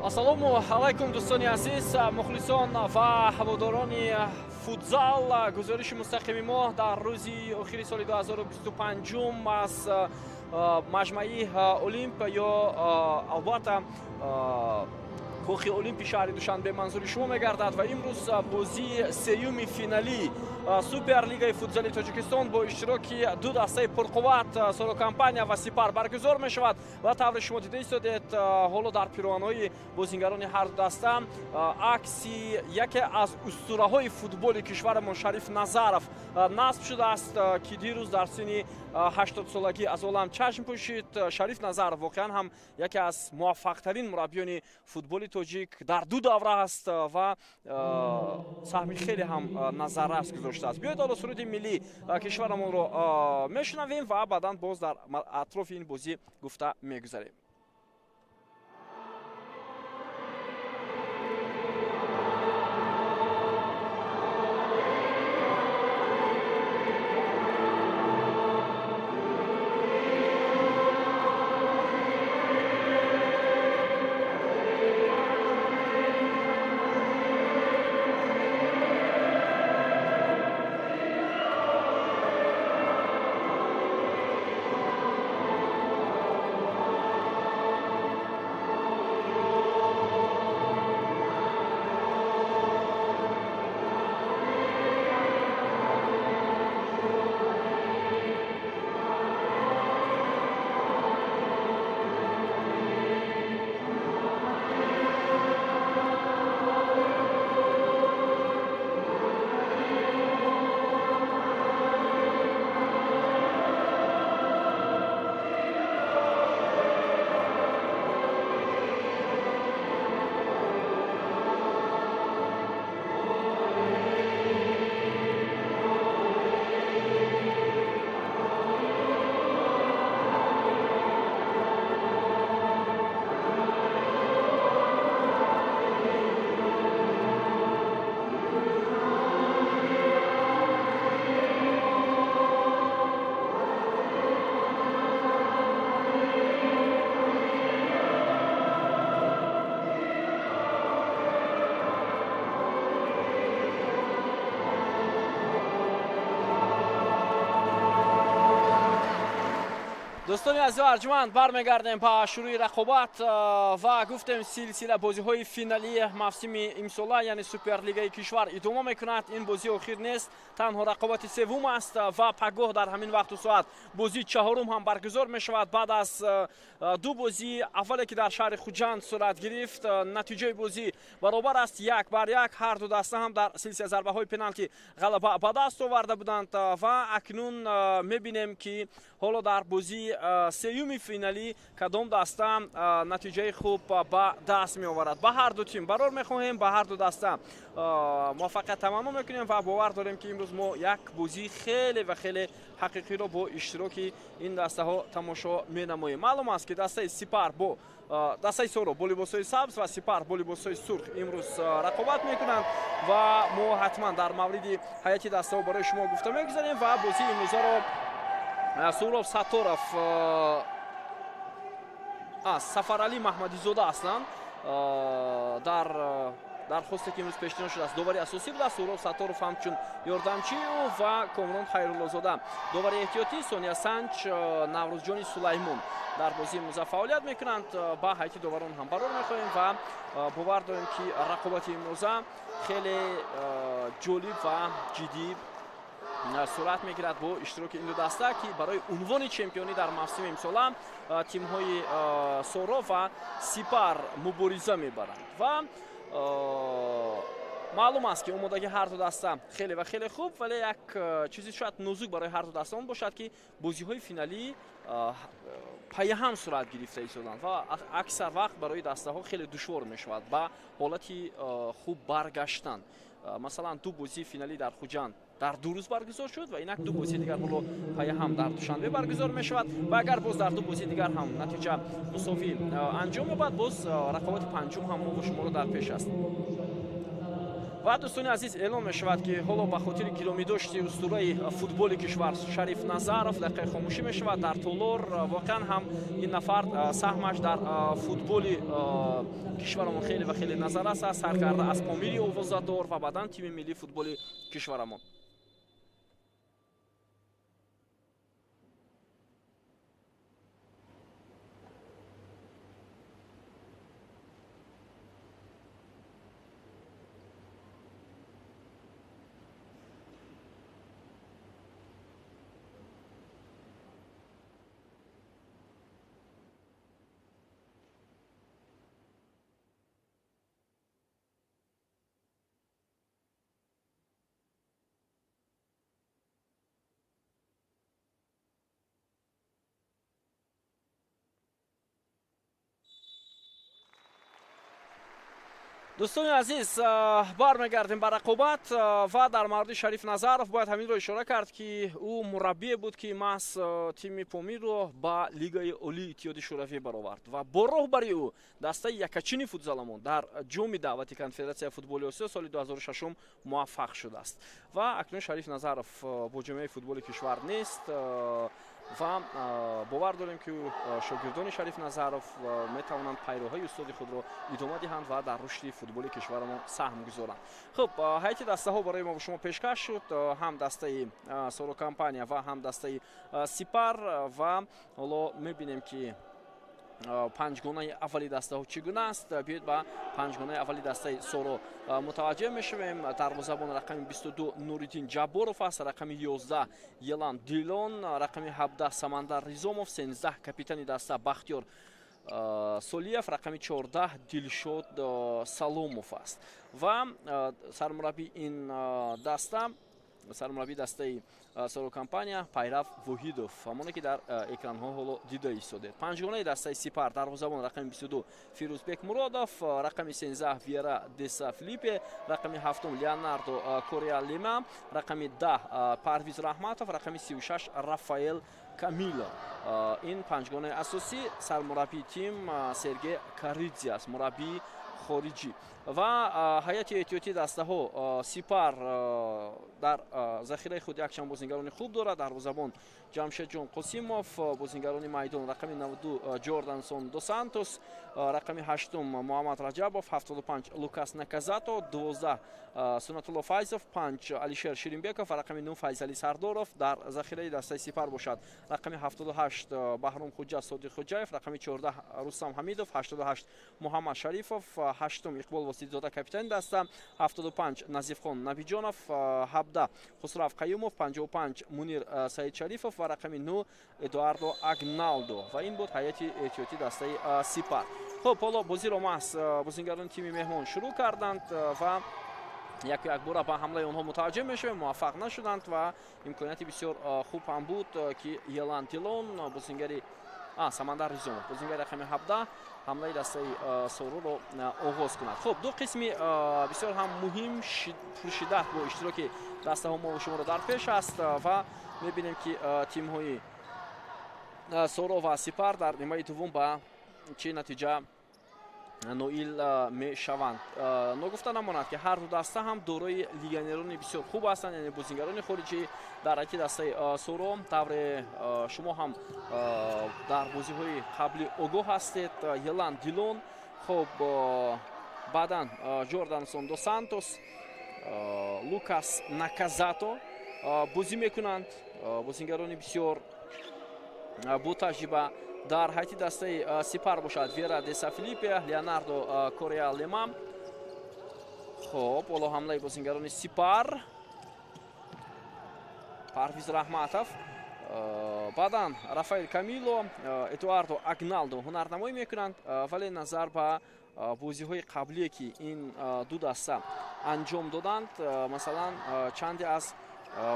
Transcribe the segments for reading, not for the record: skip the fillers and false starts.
Ассалому алайкум, дӯстони азиз, мухлисон ва ҳаводорони футзал. Гузориши мустақими мо дар рӯзи охири соли 2025 аз маҷмаи Олимп ё албатта кохи Олимпи шаҳри Душанбе манзури шумо мегардад ва имрӯз бозии сеюми финалии Суперлигаи футзали Тоҷикистон бо иштироки ду дастаи пурқувват Соро Компания ва Сипар баргузор мешавад ва тавре шумо дида истодед, ҳоло дар пироҳанҳои бозингарони ҳар ду даста акси яке аз устураҳои футболи кишварамон Шариф Назаров насб шудааст, ки дирӯз дар синни 80-солагӣ аз олам чашм пӯшид. Шариф Назаров воқеан ҳам яке аз муваффақтарин мураббиёни футболи тоҷик дар ду давра аст ва саҳми хеле ҳам назаррас гузоштааст. Биёед ҳоло суруди миллии кишварамонро мешунавем ва баъдан боз дар атрофи ин бозӣ гуфта мегузарем. Дӯстони азиз арҷманд, бармегардем ба шурӯи рақобат ва гуфтем силсила бозиҳои финалии мавсими имсола, яъне Суперлигаи кишвар идома мекунад. Ин бозии охир нест, танҳо рақобати севум аст ва пагоҳ дар ҳамин вақту соат бозии чаҳорум ҳам баргузор мешавад. Баъд аз ду бозии аввале ки дар шаҳри Хуҷанд сурат гирифт, натиҷаи бозӣ баробар аст 1-1. Ҳар ду даста ҳам дар силсила зарбаҳои пеналти ғалаба ба даст оварда буданд ва акнун мебинем, ки ҳоло дар бозии сеюми финалӣ кадом даста натиҷаи хуб ба даст меоварад. Ба ҳар ду тим барор мехоҳем, ба ҳар ду даста муваффақият таманно мекунем ва бовар дорем, ки имрӯз мо як бозии хеле ва хеле ҳақиқиро бо иштироки ин дастаҳо тамошо менамоем. Маълум аст, ки дастаи Сипар бо дастаи Соро бо либосҳои сабз ва Сипар бо либосҳои сурх имрӯз рақобат мекунанд ва мо ҳатман дар мавриди ҳайати дастаҳо барои шумо гуфта мегузарем ва бозии имрӯзаро Суров Сатторов, Сафаралӣ Маҳмадизода аслан дар дархосте ки имрӯз пешниҳод шудааст довари асосӣ будааст. Суров Сатторов ҳамчун ёрдамчии ӯ ва Комрон Хайруллозода довари эҳтиётӣ, Сония Санч, Наврӯзҷони Сулаймон дар бозии имрӯза фаъолият мекунанд. Ба ҳайати доварон ҳам барор мехоҳем ва бовар дорем, ки рақобати имрӯза хеле ҷолиб ва ҷиддӣ сурат мегирад бо иштироки ин ду даста, ки барои унвони чемпионӣ дар мавсими имсола тимҳои Соро ва Сипар мубориза мебаранд. Ва маълум аст, ки омодагии ҳар ду даста хеле ва хеле хуб, вале як чизи шояд нозук барои ҳар ду даста он бошад, ки бозиҳои финалӣ пайҳам сурат гирифта истоданд ва аксар вақт барои дастаҳо хеле душвор мешавад ба ҳолати хуб баргаштан. Масалан, ду бозии финалӣ дар Хуҷанд дар ду рӯз баргузор шуд ва инак ду бозии дигар ҳоло пайҳам дар Душанбе баргузор мешавад ва агар боз дар ду бозии дигар ҳам натиҷа мусовӣ анҷом ёбад, боз рақобати панҷум ҳам мо бо шуморо дар пеш аст. Ва дӯстони азиз, эълон мешавад, ки ҳоло ба хотири гиромидошти устураи футболи кишвар Шариф Назаров дақиқаи хомӯшӣ мешавад дар толор. Воқеан ҳам ин нафар саҳмаш дар футболи кишварамон хеле ва хеле назаррас аст, сар карда аз Помири овозадор ва баъдан тими миллии футболи кишварамон. Дӯстони азиз, бармегардем ба рақобат ва дар мавриди Шариф Назаров бояд ҳаминро ишора кард, ки ӯ мураббие буд, ки маҳз тими Помирро ба Лигаи Олии Иттиҳоди Шӯравӣ баровард ва бо роҳбари ӯ дастаи якачини футзаламон дар ҷоми даъвати Конфедератсияи футболи Осиё соли 2006 муваффақ шудааст. Ва акнун Шариф Назаров бо ҷомеаи футболи кишвар нест ва бовар дорем, ки шогирдони Шариф Назаров метавонанд пайроҳаи устоди худро идома диҳанд ва дар рушди футболи кишварамон саҳм гузоранд. Хуб, ҳайати дастаҳо барои мо шумо пешкаш шуд, ҳам дастаи Соро Компания ва ҳам дастаи Сипар. Ва ҳоло мебинем, ки панҷгонаи аввали дастаҳо чӣ гуна аст. Биёед ба панҷгонаи аввали дастаи Соро мутаваҷҷеҳ мешавем. Дарвозабон рақами 22 Нуриддин Ҷабборов аст, рақами 11 Елан Дилон, рақами 17 Самандар Ризомов, 13 капитани даста Бахтиёр Солиев, рақами 14 Дилшод Саломов аст. Ва сармураббии ин даста, сармураббии дастаи Соро Компания Пайрав Воҳидов, ҳамоне ки дар экранҳо ҳоло дида истодед. Панҷгонаи дастаи Сипар: дарвозабон рақами 22 Фирӯзбек Муродов, рақами 13 Вера Деса Филиппе, рақами 7 Леонардо Кореа Лима, рақами 10 Парвиз Раҳматов, рақами 36 Рафаэл Камило. Ин панҷгонаи асосӣ. Сармураббии тим Сергей Каридзе аст, мураббии хориҷӣ. Ва ҳайати эҳтиётии дастаҳо: Сипар дар захираи худ якчанд бозингарони хуб дорад. Дарвозабон Ҷамшедҷон Қосимов, бозингарони майдон рақами 92 Ҷордансон До Сантос, рақами 8 Муҳаммад Раҷабов, 75 Лукас Наказато, 12 Сунатулло Файзов, 5 Алишер Ширинбеков ва рақами 9 Файзали Сардоров. Дар захираи дастаи Сипар бошад рақами 78 Баҳром Хуҷа Содиқ Хуҷаев, рақами 14 Рустам Ҳамидов, 88 Муҳаммад Шарифов, 8 Иқбол Воситзода, капитани даста, 75 Назифхон Набиҷонов, 17 Хусрав Қаюмов, 55 Мунир Саид Шарифов ва рақами 9 Эдуардо Агналдо. Ва ин буд ҳайати эҳтиётии дастаи Сипар. Хуб, ҳоло бозиро маҳз бозингарони тими меҳмон шурӯъ карданд ва яку якбора ба ҳамлаи онҳо мутаваҷҷеҳ мешавем. Муваффақ нашуданд ва имконияти бисёр хуб ҳам буд, ки Елан Дилон, бозингари Самандар Ризомов, бозингари рақами 17, ҳамлаи дастаи Сороро оғоз кунад. Хуб, ду қисми бисёр ҳам муҳим, пуршиддат бо иштироки дастаҳо мо шуморо дар пеш аст ва мебинем, ки тимҳои Соро ва Сипар дар нимаи дуввум ба чӣ натиҷа ноил мешаванд. Ногуфта намонад, ки ҳар ду даста ҳам дорои легионерони бисёр хуб ҳастанд, яъне бозингарони хориҷӣ. Дар ҳайати дастаи Соро, тавре шумо ҳам дар бозиҳои қаблӣ огоҳ ҳастед, Елан Дилон, хуб, баъдан Ҷордансон До Сантос, Лукас Наказато бозӣ мекунанд, бозингарони бисёр ботаҷриба. Дар ҳайати дастаи Сипар бошад Вера Деса Филиппе, Леонардо Кореа Лема. Хуб, ҳоло ҳамлаи бозингарони Сипар, Парвиз Раҳматов, баъдан Рафаэл Камило, Эдуардо Агналдо ҳунарнамоӣ мекунанд, вале назар ба бозиҳои қаблие, ки ин ду даста анҷом доданд, масалан, чанде аз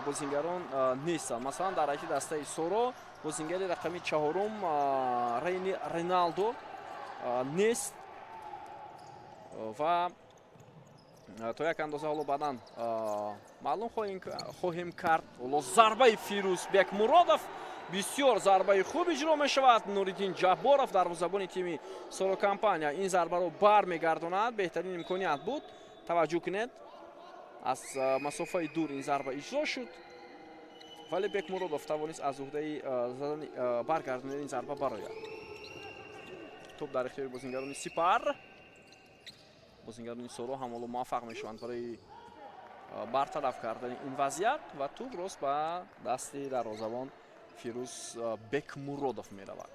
бозингарон нестанд. Масалан, дар ҳайати дастаи Соро бозингари рақами 4 Рейни Реналдо нест ва то як андоза ҳоло баъдан маълум хоҳем кард. Ҳоло зарбаи Фирӯзбек Муродов, бисёр зарбаи хуб иҷро мешавад. Нуриддин Ҷабборов, дарвозабони тими Соро Компания, ин зарбаро бармегардонад. Беҳтарин имконият буд, таваҷҷӯҳ кунед. Аз масофаи дур ин зарба иҷро шуд, вале Бекмуродов тавонист аз уҳдаи задани баргардонидани ин зарба барояд. Топ дар ихтиёри бозингарони Сипар. Бозингарони Соро ҳам ҳоло муваффақ мешаванд барои бартараф кардани ин вазъият ва тӯб рост ба дасти дарвозабон Фирӯз Бекмуродов меравад.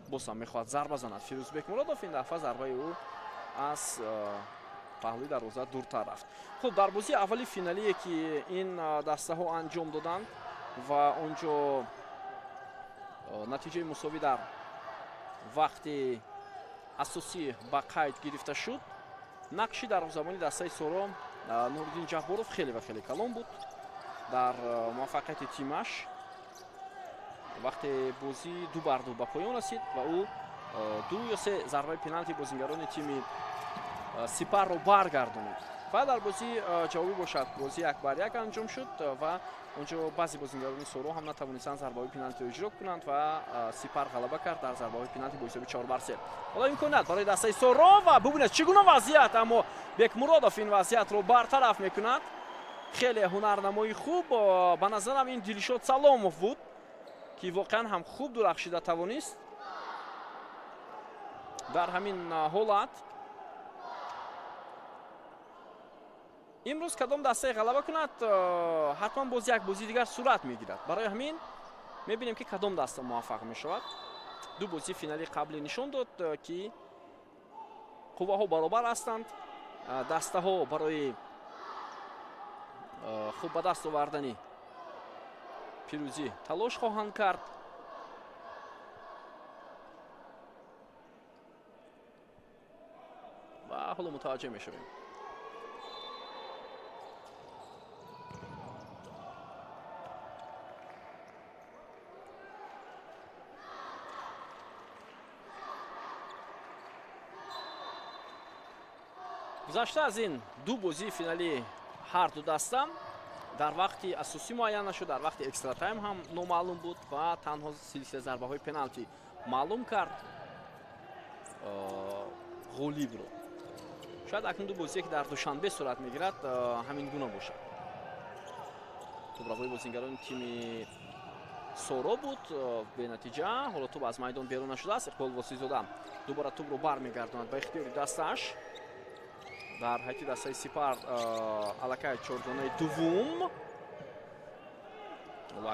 Боз ҳам мехоҳад зарба занад Фирӯз Бекмуродов. Ин дафъа зарбаи ӯ аз паҳлӯи дарвоза дуртар рафт. Хуб, дар бозии аввали финалие ки ин дастаҳо анҷом доданд ва он ҷо натиҷаи мусовӣ дар вақти асосӣ ба қайд гирифта шуд, нақши дарвозабони дастаи Соро Нуриддин Ҷабборов хеле ва хеле калон буд дар муваффақияти тимаш. Вақте бозӣ 2-2 ба поён расид ва ӯ 2 ё 3 зарбаи пеналти бозингарони тими Сипарро баргардонид ва дар бозии ҷавобӣ бошад бозӣ 1-1 анҷом шуд ва онҷо баъзе бозингарони Соро ҳам натавонистанд зарбаҳои пеналтиро иҷро кунанд ва Сипар ғалаба кард дар зарбаҳои пеналти бо ҳисоби 4-3. Ҳоло имконият барои дастаи Соро ва бубинед чӣ гуна вазъият, аммо Бекмуродов ин вазъиятро бартараф мекунад. Хеле ҳунарнамои хуб, ба назарам ин Дилшод Саломов буд ки воқеан ҳам хуб дурахшида тавонист дар ҳамин ҳолат. Имрӯз кадом дастае ғалаба кунад, ҳатман боз як бозии дигар сурат мегирад. Барои ҳамин мебинем ки кадом даста муваффақ мешавад. Ду бозии финалии қаблӣ нишон дод ки қувваҳо баробар ҳастанд. Дастаҳо барои хуб ба даст овардани пирӯзӣ талош хоҳанд кард. Ва ҳоло мутаваҷҷеҳ мешавем. Гузашта аз ин ду бозии финалии ҳар ду даста дар вақти асосӣ муайян нашуд, дар вақти экстратайм ҳам номаълум буд ва танҳо силсила зарбаҳои пеналти маълум кард ғолибро. Шояд акнун ду бозие ки дар Душанбе сурат мегирад ҳамин гуна бошад. Тӯбравои бозингарони тими Соро буд бенатиҷа. Ҳоло тӯб аз майдон берун нашудааст. Иқбол Восизода дубора тӯбро бармегардонад ба ихтиёри дастааш. Дар ҳайати дастаи Сипар аллакай чоргонаи дуввум.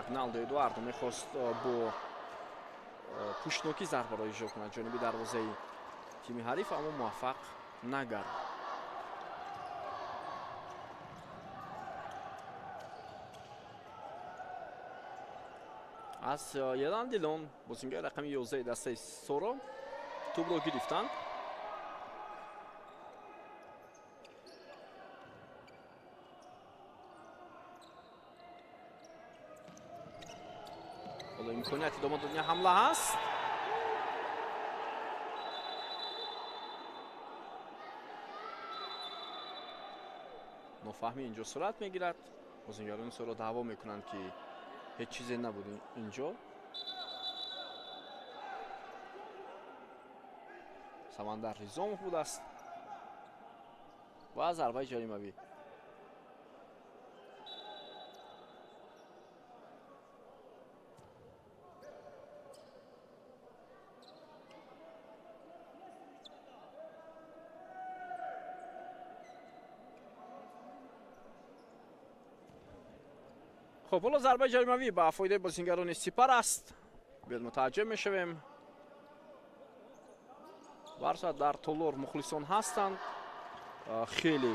Агналдо Эдуардо мехост бо пуштнокӣ зарбаро иҷро кунад ҷониби дарвозаи тими ҳариф, аммо муваффақ нагардид. Аз Елан Дилон бозингари рақами 11 дастаи Соро тӯбро гирифтанд. Ҳоло имконият идома додани ҳамла ҳаст. Нофаҳмӣ инҷо сурат мегирад. Бозингарони Соро даъво мекунанд ки ҳеҷ чизе набуд инҷо. Самандар Ризомов будааст ва зарбаи ҷаримавӣ. Хуб, ҳоло зарбаи ҷаримавӣ ба фоидаи бозингарони Сипар аст. Биёд мутаваҷҷеҳ мешавем. Барсоат дар толор мухлисон ҳастанд. Хеле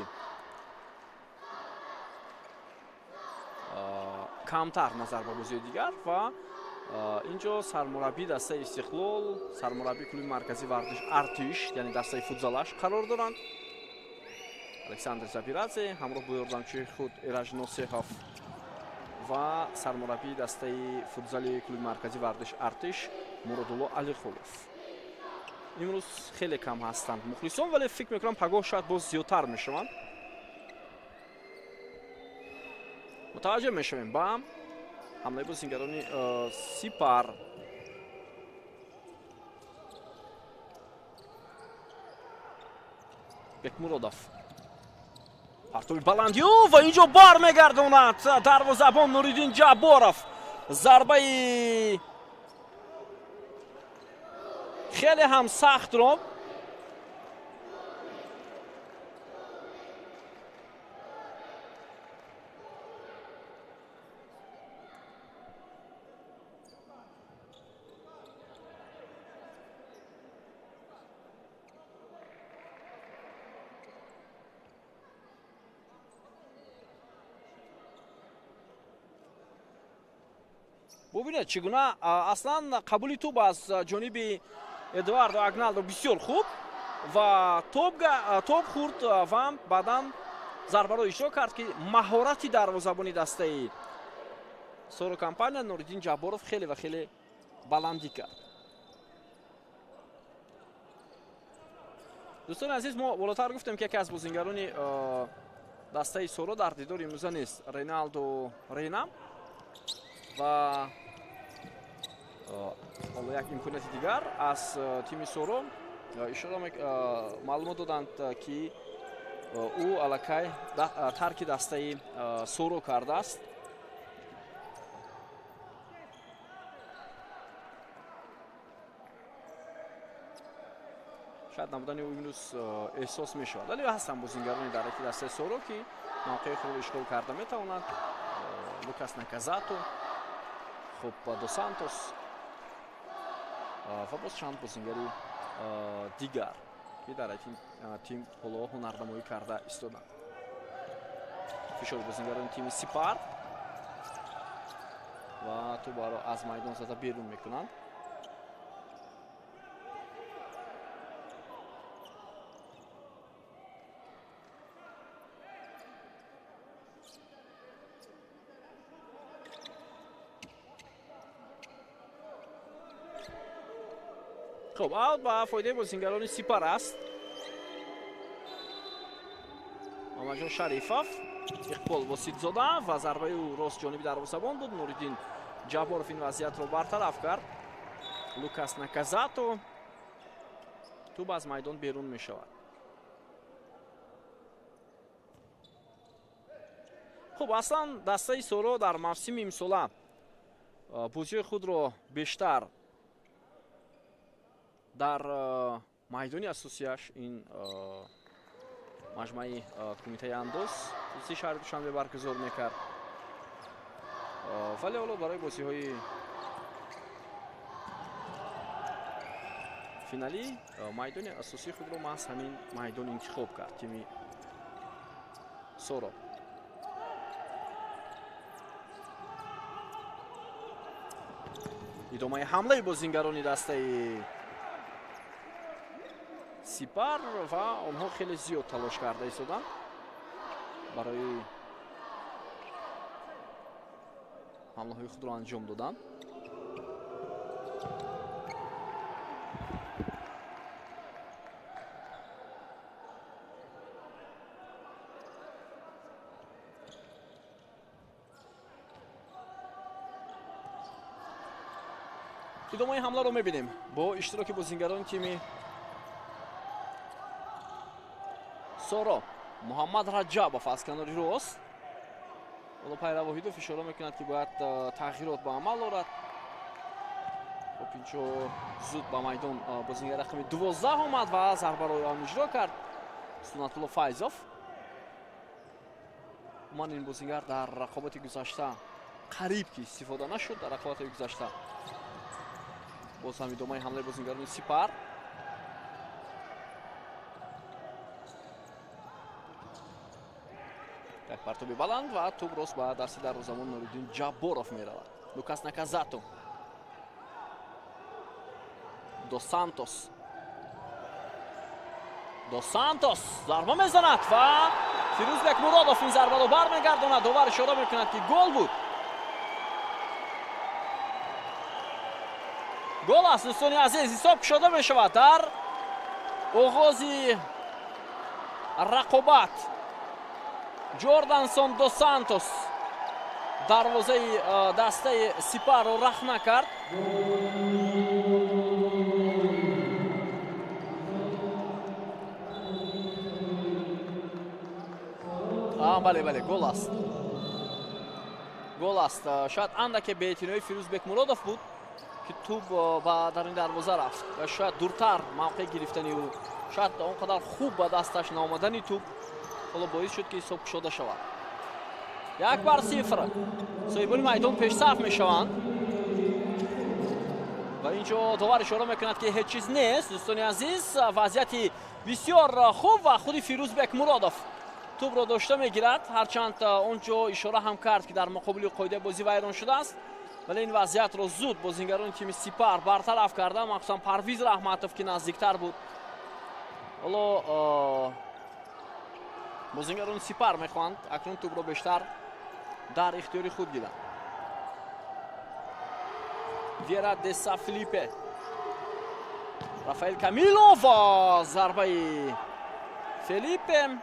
камтар назар ба бозиҳои дигар ва инҷо сармураббии дастаи Истиқлол, сармураббии клуби марказии варзиш Артиш, яъне дастаи футзалаш қарор доранд. Александр Забирадзе ҳамроҳ бо ёрдамчии худ Эраҷ Носеҳов ва сармураббии дастаи футзали клуби марказии варзиш Артиш Муродулло Алихулов. Имрӯз хеле кам ҳастанд мухлисон, вале фикр мекунам пагоҳ шояд боз зиёдтар мешаванд. Мутаваҷҷеҳ мешавем ба ҳамлаи бозингарони Сипар. Бекмуродов Партоби баландиё ва инҷо бармегардонад дарвозабон Нуриддин Ҷабборов. Зарбаи хеле ҳам сахтро бубинед, чӣ гуна аслан қабули тӯб аз ҷониби Эдуардо Агналдо бисёр хуб ва тоб хӯрд ва баъдан зарбаро иҷро кард, ки маҳорати дарвозабони дастаи Соро компания Нуриддин Ҷабборов хеле ва хеле баландӣ кард. Дӯстони азиз, мо болотар гуфтем, ки яке аз бозингарони дастаи Соро дар дидори имрӯза нест, Реналдо Рена, ва ҳоло як имконияти дигар аз тими Соро ишора маълумот доданд, ки ӯ аллакай тарки дастаи Соро кардааст. Шояд набудани ӯ имрӯз эҳсос мешавад, вале ҳастанд бозингарони дар ҳайати дастаи Соро, ки мавқеи худро ишғол карда метавонанд. Лукас Наказато, хуб, До Сантос ва боз чанд бозингари дигар, ки дар ҳайати тим ҳоло ҳунарнамоӣ карда истоданд. Фишори бозингарони тими Сипар ва тӯбаро аз майдон зада берун мекунанд. Хуб, аут ба фоидаи бозингарони Сипар аст. Мамаҷон Шарифов, Иқбол Воситзода ва зарбаи ӯ рост ҷониби дарвозабон буд. Нуриддин Ҷабборов ин вазъиятро бартараф кард. Лукас Наказато, тӯб аз майдон берун мешавад. Хуб, аслан дастаи Соро дар мавсими имсола бозиҳои худро бештар дар майдони асосияш, ин маҷмӯаи кумитаи андоз хусуси шаҳри Душанбе баргузор мекард, вале ҳоло барои бозиҳои финалӣ майдони асосии худро маҳз ҳамин майдон интихоб кард тими Соро. Идомаи ҳамлаи бозингарони дастаи Сипар ва онҳо хеле зиёд талош карда истоданд барои ҳамлаҳои худро анҷом додан. Идомаи ҳамларо мебинем бо иштироки бозингарони тими Соро. Муҳаммад Раҷабов аз канори рост. Ҳоло Пайра Воҳидов ишора мекунад, ки бояд тағйирот ба амал орад. Хуб, инҷо зуд ба майдон бозингар рақами 12 омад ва зарбаро иҷро кард Сунатулло Файзов. Умуман ин бозингар дар рақобати гузашта қариб ки истифода нашуд дар рақобатҳои гузашта. Боз ҳам идомаи ҳамлаи бозингарони Сипар. Як партоби баланд ва тӯб рост ба дасти дарвозабон Нуриддин Ҷабборов меравад. Лукас Наказато, До Сантос, До Сантос зарба мезанад ва Фирӯз Бекмуродов ин зарбаро бармегардонад. Довар ишора мекунад, ки гол буд. Гол аст, дӯстони азиз, ҳисоб кушода мешавад дар оғози рақобат. Ҷордансон До Сантос дарвозаи дастаи Сипарро рахна кард. Бале, бале, гол аст. Гол аст. Шояд андаке беэътиноии Фирӯз Бекмуродов буд, ки тӯб ба даруни дарвоза рафт ва шояд дуртар мавқеъ гирифтани ӯ, шояд он қадар хуб ба дасташ наомадани тӯб ҳоло боис шуд, ки ҳисоб кушода шавад. 1-0. Соҳибони майдон пешсаф мешаванд ва инҷо довар ишора мекунад, ки ҳеҷ чиз нест. Дӯстони азиз, вазъияти бисёр хуб ва худи Фирӯз Бекмуродов тӯбро дошта мегирад, ҳарчанд он ҷо ишора ҳам кард, ки дар муқобили қоидаи бозӣ вайрон шудааст, вале ин вазъиятро зуд бозингарони тими Сипар бартараф карда, махсусан Парвиз Раҳматов, ки наздиктар буд. Ҳоло бозингарони Сипар мехоҳанд акнун тӯбро бештар дар ихтиёри худ гиранд. Вера Деса Филиппе, Рафаэл Камилов, зарбаи Филиппе,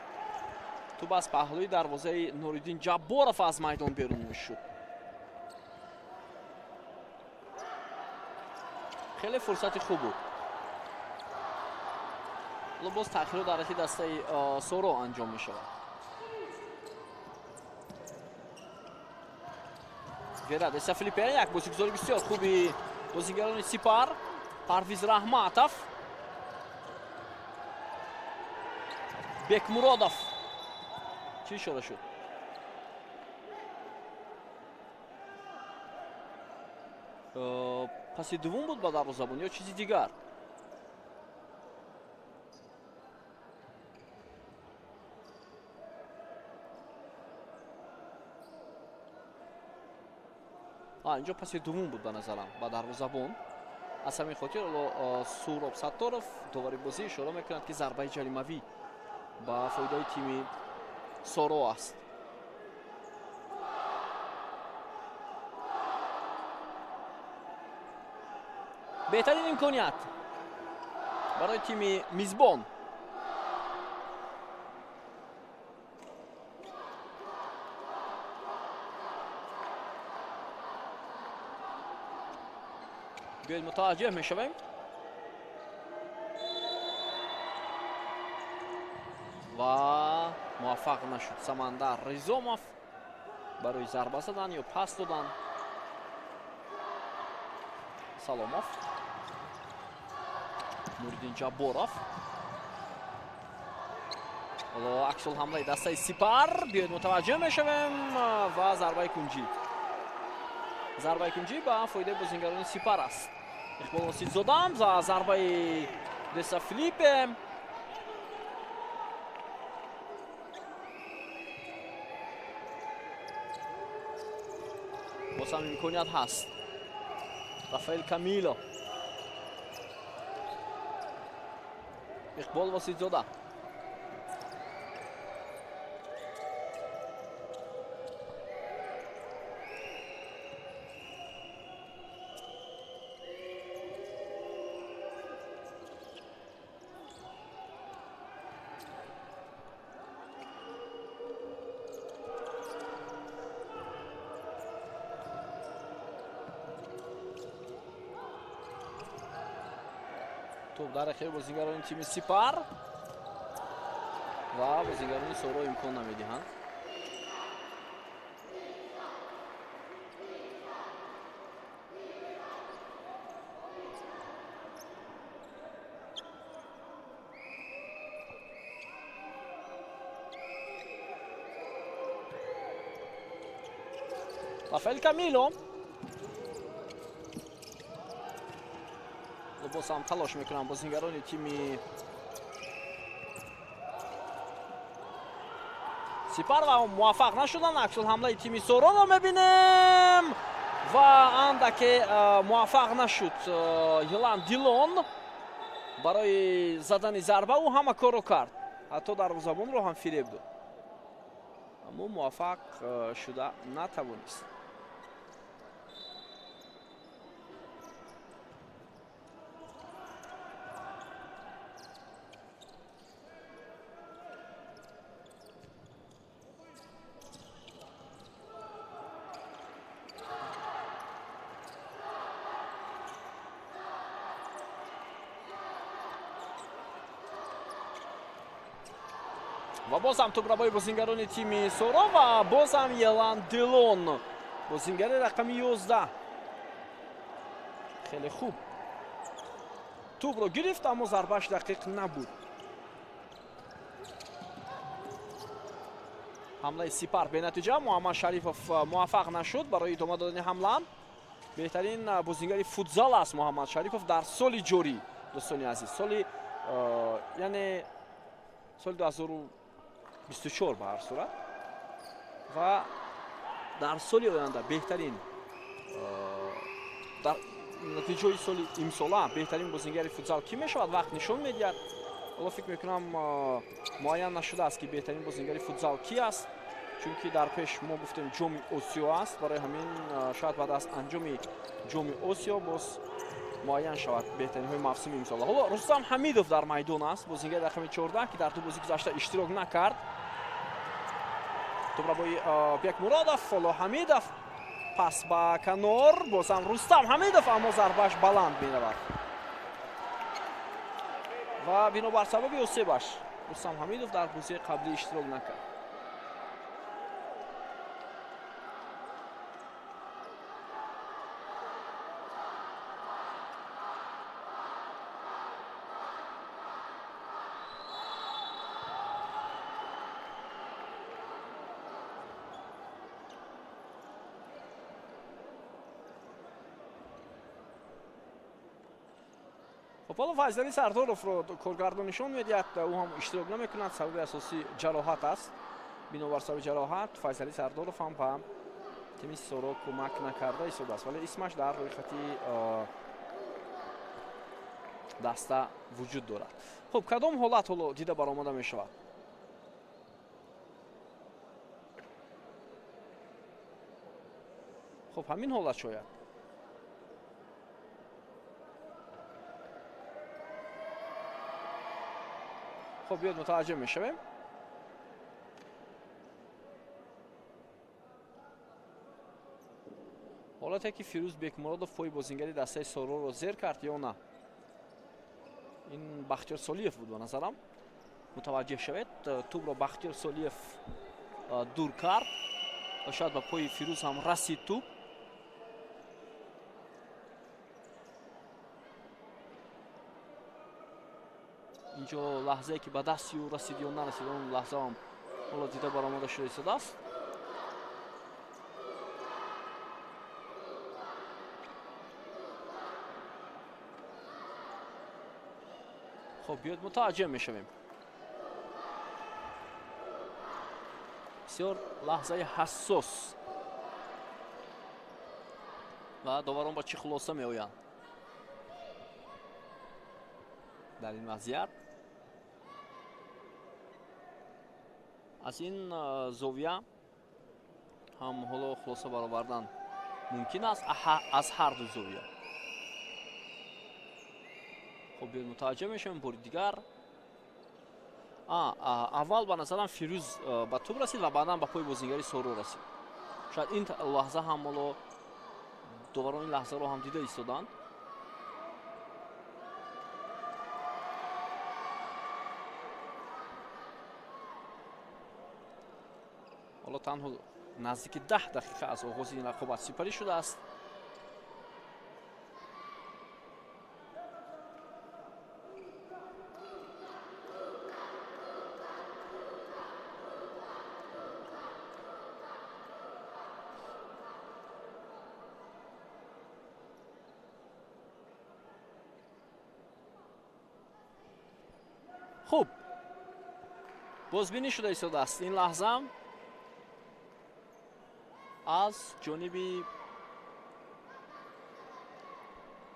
тӯб аз паҳлӯи дарвозаи Нуриддин Ҷабборов аз майдон берун мешуд. Хеле фурсати хуб буд. Ҳоло боз таъхирот дар ҳайати дастаи Соро анҷом мешавад. Вера Деса Филиппе, як бозигузори бисёр хуби бозигарони Сипар, Парвиз Раҳматов, Бекмуродов. Чӣ ишора шуд? Паси дуввум буд ба дарвозабон ё чизи дигар? Инҷо паси дуввум буд ба назарам ба дарвозабон. Аз ҳамин хотир ҳоло Суроб Сатторов, довари бозӣ, ишора мекунад, ки зарбаи ҷаримавӣ ба фоидаи тими Соро аст. Беҳтарин имконият барои тими мизбон. Биёед мутаваҷҷеҳ мешавем. Ва муваффақ нашуд Самандар Ризомов барои зарба задан ё пас додан. Саломов, Нуриддин Ҷабборов. Ҳоло аксул ҳамлаи дастаи Сипар. Биёед мутаваҷҷеҳ мешавем ва зарбаи кунҷӣ. Зарбаи кунҷӣ ба фоидаи бозингарони Сипар аст. Иқбол Воситзодам за зарбаи Деса Филиппе. Боз ҳам имконият ҳаст. Рафаэл Камило, Иқбол Воситзода. Тӯб дар охири бозигарони тими Сипар ва бозигарони Соро имкон намедиҳанд. Рафаэл Камило боз ҳам талош мекунанд бозингарони тими Сипар ва муваффақ нашуданд. Аксул ҳамлаи тими Сороро мебинем ва андаке муваффақ нашуд Елан Дилон барои задани зарба. Ӯ ҳама корро кард, ҳатто дарвозабонро ҳам фиреб дод, аммо муваффақ шуда натавонист. Ва боз ҳам тӯбрабои бозингарони тими Соро ва боз ҳам Елан Делон, бозингари рақами 11. Хеле хуб тӯбро гирифт, аммо зарбааш дақиқ набуд. Ҳамлаи Сипар бенатиҷа. Муҳаммад Шарифов муваффақ нашуд барои идома додани ҳамла. Беҳтарин бозингари футзал аст Муҳаммад Шарифов дар соли ҷорӣ, дӯстони азиз, соли яъне соли 2024 ба ҳар сурат, ва дар соли оянда беҳтарин, дар натиҷаи соли имсола беҳтарин бозингари футзал кӣ мешавад, вақт нишон медиҳад. Ҳоло фикр мекунам муайян нашудааст, ки беҳтарин бозингари футзал кӣ аст, чунки дар пеш мо гуфтем ҷоми Осиё аст. Барои ҳамин шояд баъд аз анҷоми ҷоми Осиё боз муайян шавад беҳтаринҳои мавсими имсола. Ҳоло Рустам Ҳамидов дар майдон аст, бозингари рақами 14, ки дар ду бозӣ гузашта иштирок накард. Тӯбрабои Бекмуродов, ҳоло Ҳамидов пас ба канор, боз ҳам Рустам Ҳамидов, аммо зарбааш баланд меравад ва бинобар сабаби осебаш Рустам Ҳамидов дар бозии қаблӣ иштирок накард. Ҳоло Файзали Сардоровро коргардон нишон медиҳад, ӯ ҳам иштирок намекунад. Сабаби асосӣ ҷароҳат аст. Бинобар сабаби ҷароҳат Файзали Сардоров ҳам ба тими Соро кӯмак накарда истодааст, вале исмаш дар рӯйхати даста вуҷуд дорад. Хуб, кадом ҳолат ҳоло дида баромада мешавад? Хуб, ҳамин ҳолат шояд. Хуб, биёд мутаваҷҷеҳ мешавем. Ҳолате ки Фирӯз Бекмуродов пои бозингари дастаи Сороро зер кард ё на? Ин Бахтиёр Солиев буд ба назарам. Мутаваҷҷеҳ шавед, тӯбро Бахтиёр Солиев дур кард ва шояд ба пои Фирӯз ҳам расид тӯб. Инҷо лаҳзае ки ба дасти ӯ расид ё нарасид, он лаҳзаам ҳоло дида баромада шуда истодааст. Хуб, биёд мутаваҷҷеҳ мешавем. Бисёр лаҳзаи ҳассос ва доварон ба чӣ хулоса меоянд дар ин вазъият. Аз ин зовия ҳам ҳоло хулоса баровардан мумкин аст, аз ҳар ду зовия. Хуб, биёд мутаваҷҷеҳ мешавем бори дигар. Аввал ба назарам Фирӯз ба тӯб расид ва баъдан ба пои бозингари Соро расид. Шояд ин лаҳза ҳам ҳоло доварон ин лаҳзаро ҳам дида истоданд. Ҳоло танҳо наздики 10 дақиқа аз оғози ин рақобат сипарӣ шудааст. Хуб, бозбинӣ шуда истодааст ин лаҳза аз ҷониби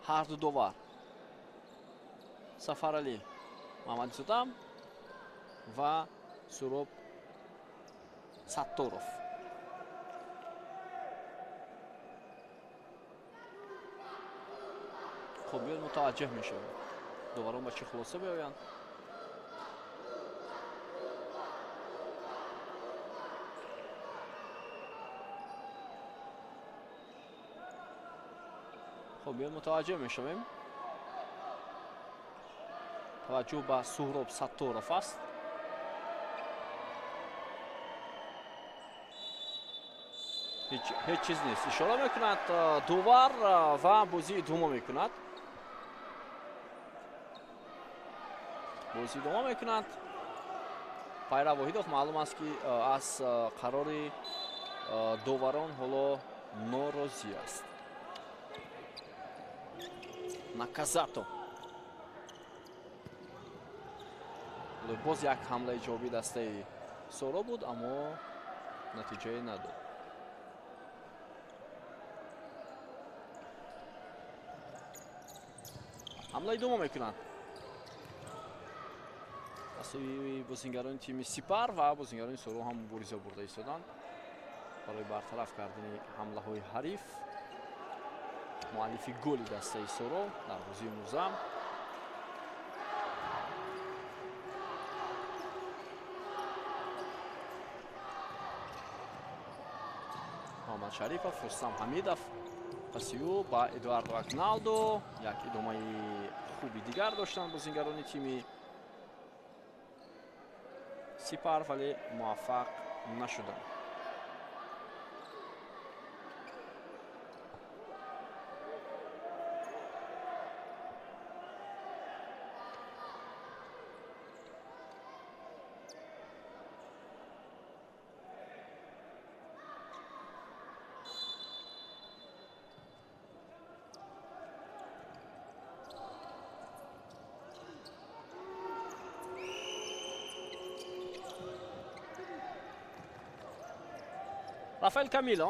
ҳарду довар Сафаралӣ Мамадизода ва Суроб Сатторов. Хуб, биёд мутаваҷҷеҳ мешавем доварон ба чӣ хулоса меоянд. Хуб, биёд мутаваҷҷеҳ мешавем. Таваҷҷӯҳ ба Суҳроб Сатторов аст. Ҳеҷ чиз нест. Ишора мекунад довар ва бозӣ идома мекунад. Бозӣ идома мекунад. Пайрав Воҳидов маълум аст, ки аз қарори доварон ҳоло норозӣ аст. Наказато. Боз як ҳамлаи ҷавобии дастаи Соро буд, аммо натиҷае надод. Ҳамла идома мекунанд дастаи бозингарони тими Сипар ва бозингарони Соро ҳам мубориза бурда истоданд барои бартараф кардани ҳамлаҳои ҳариф. Муаллифи голи дастаи Соро дар бозии имрӯза Муҳаммад Шарипов, Рустам Ҳамидов паси ӯ ба Эдуардо Агналдо. Як идомаи хуби дигар доштанд бозингарони тими Сипар, вале муваффақ нашуданд. Rafael Camilo.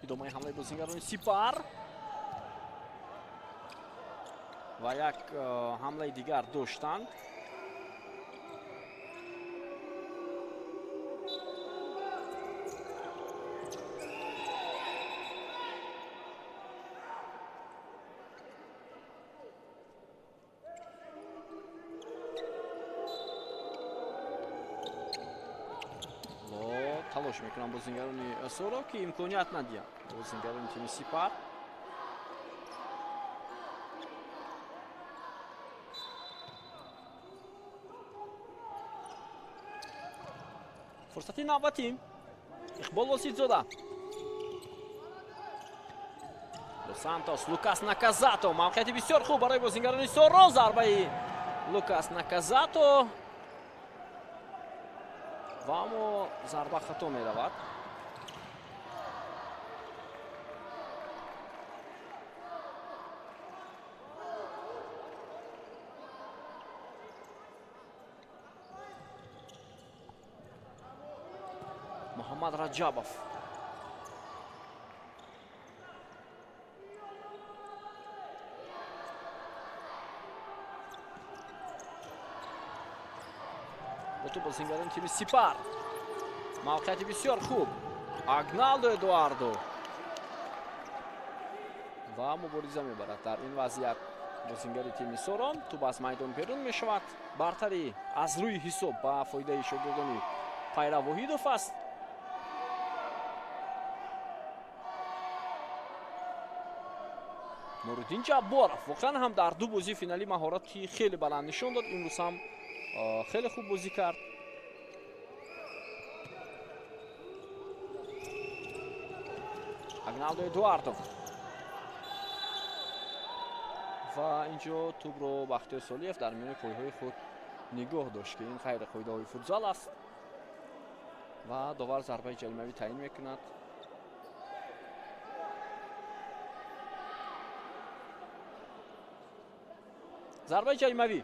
Идомаи ҳамлаи бозингарони Сипар ва як ҳамлаи дигар доштанд. Талош мекунанд бозингарони Соро, ки имконият надиҳанд бозингарони тими Сипар. Фурсати навбатӣ Иқбол Воситзода. Дос Сантос, Лукас Наказато. Мавқеияти бисёр хуб барои бозингарони Соро. Зарбаи Лукас Наказато ва аммо зарба хато меравад. Муҳаммад Раҷабов. Бозингарони тими Сипар. Мавқеияти бисёр хуб. Агналдо Эдуардо ва мубориза мебарад дар ин вазъият бозингари тими Сорон. Тӯб аз майдон берун мешавад. Бартарӣ аз рӯи ҳисоб ба фоидаи шогирдони Пайрав Воҳидов аст. Нуриддин Ҷабборов воқеан ҳам дар ду бозии финалӣ маҳорати хеле баланд нишон дод. Имрӯз ҳам хеле хуб бозӣ кард. Агналдо Эдуардо ва инҷо тӯбро Бахтиёр Солиев дар миёни пойҳои худ нигоҳ дошт, ки ин хайри қоидаҳои футзал аст ва довар зарбаи ҷаримавӣ таъин мекунад. Зарбаи ҷаримавӣ.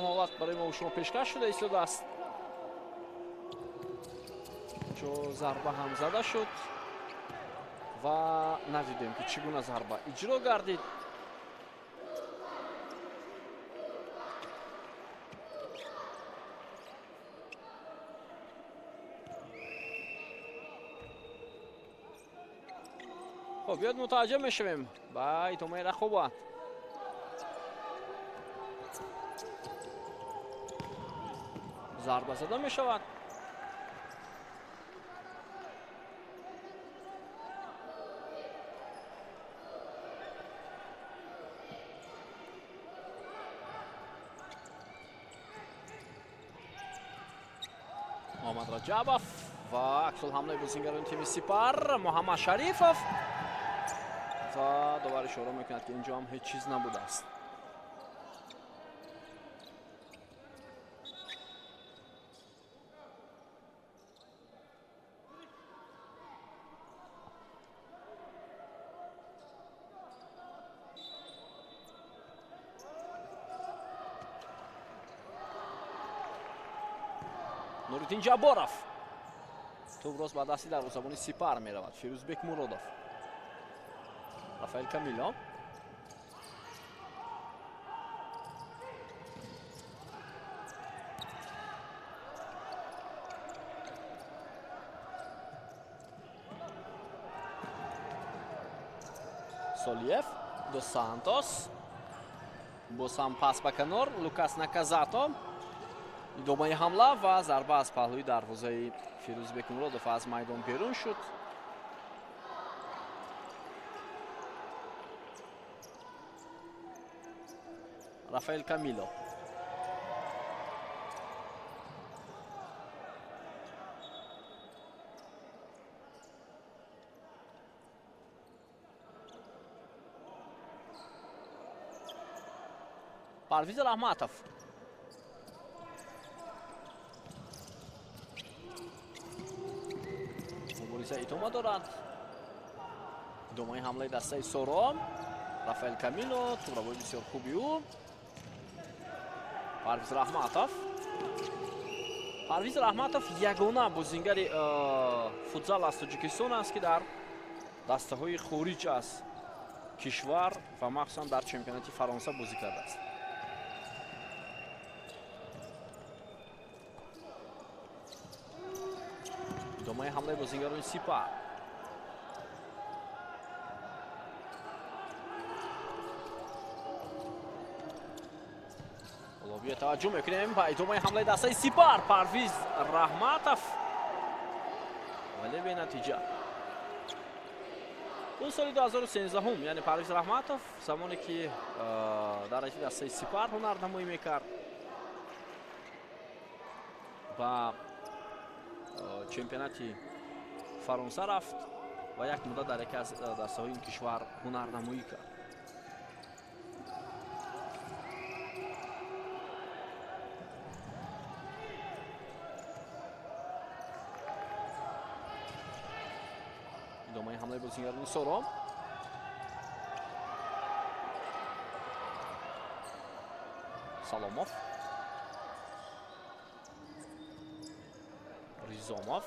Ҳамон ҳолат барои мо шумо пешкаш шуда истодааст. Чо зарба ҳам зада шуд ва надидем, ки чӣ гуна зарба иҷро гардид. Хоб, биёд мутаваҷҷӯҳ мешавем ба идомаи рақобат. Зарба зада мешавад. Муҳаммад Раҷабов ва аксулҳамлаи бозингарони тими Сипар. Муҳаммад Шарифов ва довар ишора мекунад, ки инҷо ҳам ҳеҷ чиз набудааст. Нуриддин Ҷабборов. Тӯб рост ба дасти дарвозабони Сипар меравад. Фирӯзбек Муродов. Рафаэл Камило. Солиев, Dos Santos. Боз ҳам пас ба канор. Лукас Наказато. Идомаи ҳамла ва зарба аз паҳлӯи дарвозаи Фирӯзбек Муродов аз майдон берун шуд. Рафаэл Камило. Парвиз Раҳматов. Мубориза идома дорад. Идомаи ҳамлаи дастаи Сором. Рафаэл Камило, тӯбравои бисёр хуби ӯ. Парвиз Раҳматов. Парвиз Раҳматов ягона бозингари футзал аз Тоҷикистон аст, ки дар дастаҳои хориҷ аз кишвар ва махсусан дар чемпионати Фаронса бозӣ кардааст. Идомаи ҳамлаи бозингарони Сипар. Ҳоло таваҷҷӯҳ мекунем ба идомаи ҳамлаи дастаи Сипар. Парвиз Раҳматов, вале бенатиҷа. Ӯ соли 2013, яъне Парвиз Раҳматов замоне ки дар ҳайати дастаи Сипар ҳунарнамоӣ мекард, ба чемпионати Фаронса рафт ва як муддат дар яке аз дастаҳои ин кишвар ҳунарнамоӣ кард. Идомаи ҳамлаи бозингарони Сором. Саломов. Ризомов.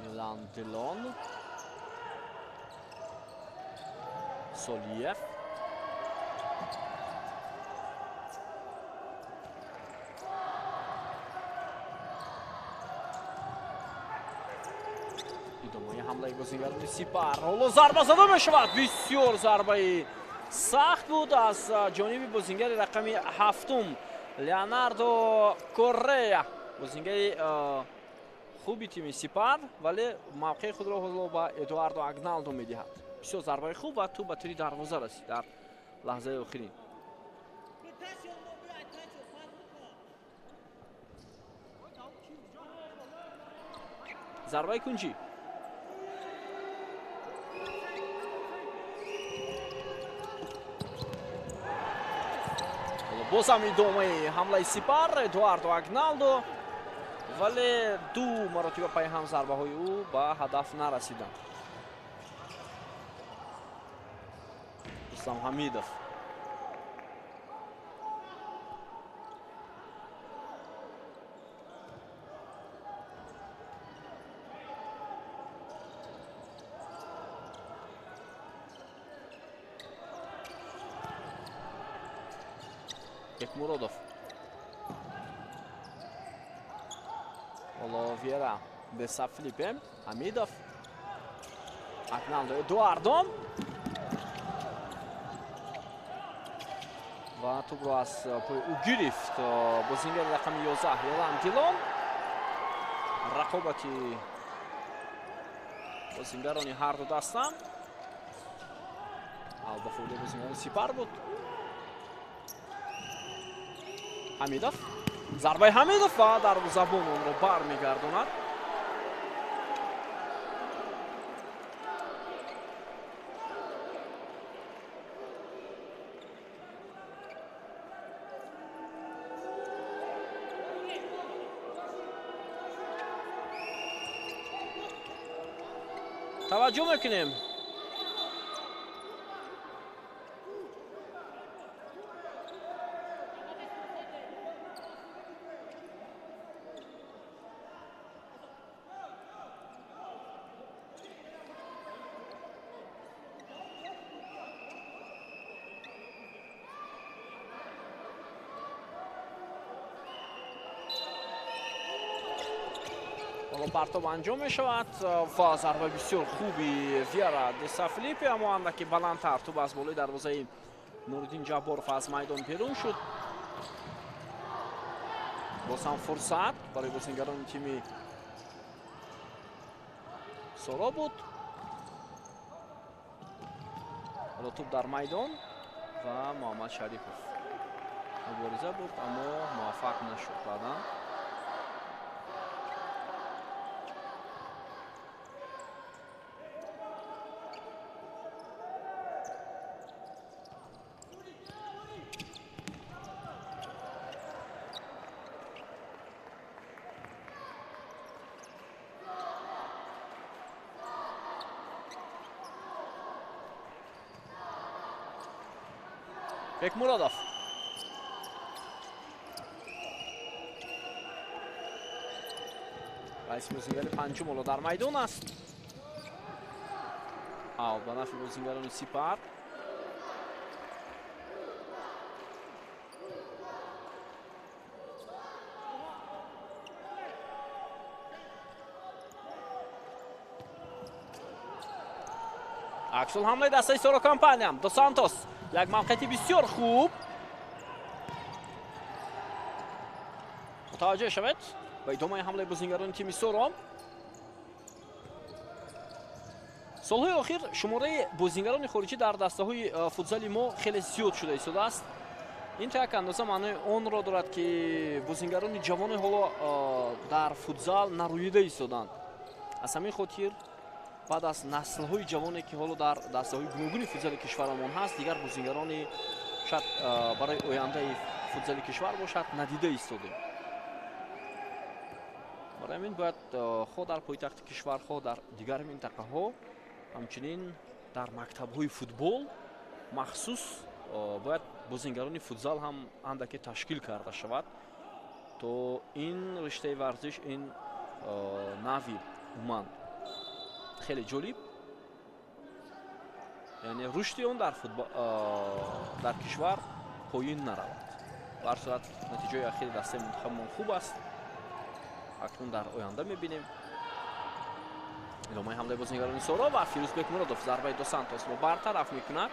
Милан Делон. Солиев. Идомаи ҳамлаи бозингарони Сипар. Ҳоло зарба зада мешавад. Бисёр зарбаи сахт буд аз ҷониби бозингари рақами ҳафтум Леонардо Коррея, бозингари хуби тими Сипар, вале мавқеи худро ҳоло ба Эдуардо Агналдо медиҳад. Бисёр зарбаи хуб ва тӯб ба тири дарвоза расид дар лаҳзаи охирин. Зарбаи кунҷӣ. Боз ҳам идомаи ҳамлаи Сипар. Эдуардо Агналдо, вале ду маротиба пайи ҳам зарбаҳои ӯ ба ҳадаф нарасиданд. Рустам Ҳамидов. Бекмуродов. Ҳоло Вера Деса Филиппе, Ҳамидов, Агналдо Эдуардо ва тӯбро аз пои ӯ гирифт бозингари рақами 11 Елан Дилон. Рақобати бозингарони ҳар ду даста ба фоидаи бозингарони Сипар буд. Ҳамидов, зарбаи Ҳамидов ва дарвозабон онро бармегардонад. Таваҷҷӯҳ мекунем. Партоб анҷом мешавад ва зарбаи бисёр хуби Вера Деса Филиппе, аммо андаке баландтар тӯб аз болои дарвозаи Нуриддин Ҷабборов аз майдон берун шуд. Боз ҳам фурсат барои бозингарони тими Соро буд. Ҳоло тӯб дар майдон ва Муҳаммад Шарипов мубориза бурд, аммо муваффақ нашуд. Баъдан Бекмуродов. Раиси бозингари панҷум ҳоло дар майдон аст. Аут ба нафъи бозингарони Сипар. Аксул ҳамлаи дастаи Соро компания. До Сантос як мавқеияти бисёр хуб. Мутаваҷҷӯҳ шавед ба идомаи ҳамлаи бозингарони тими Соро. Солҳои охир шумораи бозингарони хориҷӣ дар дастаҳои футзали мо хеле зиёд шуда истодааст. Ин то як андоза маънои онро дорад, ки бозингарони ҷавоне ҳоло дар футзал нарӯида истоданд. Аз ҳамин хотир баъд аз наслҳои ҷавоне, ки ҳоло дар дастаҳои гуногуни футзали кишварамон ҳаст, дигар бозингарони шояд барои ояндаи футзали кишвар бошад, надида истодем. Барои ҳамин бояд хоҳ дар пойтахти кишвар, хоҳ дар дигар минтақаҳо, ҳамчунин дар мактабҳои футбол махсус бояд бозингарони футзал ҳам андаке ташкил карда шавад, то ин риштаи варзиш, ин нави умуман хеле ҷолиб, яъне рушди он дар кишвар поин наравад. Ба ҳар сурат натиҷаи ахири дастаи мунтахабмон хуб аст. Акнун дар оянда мебинем идомаи ҳамлаи бозингарони Соро ва Фирӯз Бекмуродов зарбаи До Сантосро бартараф мекунад.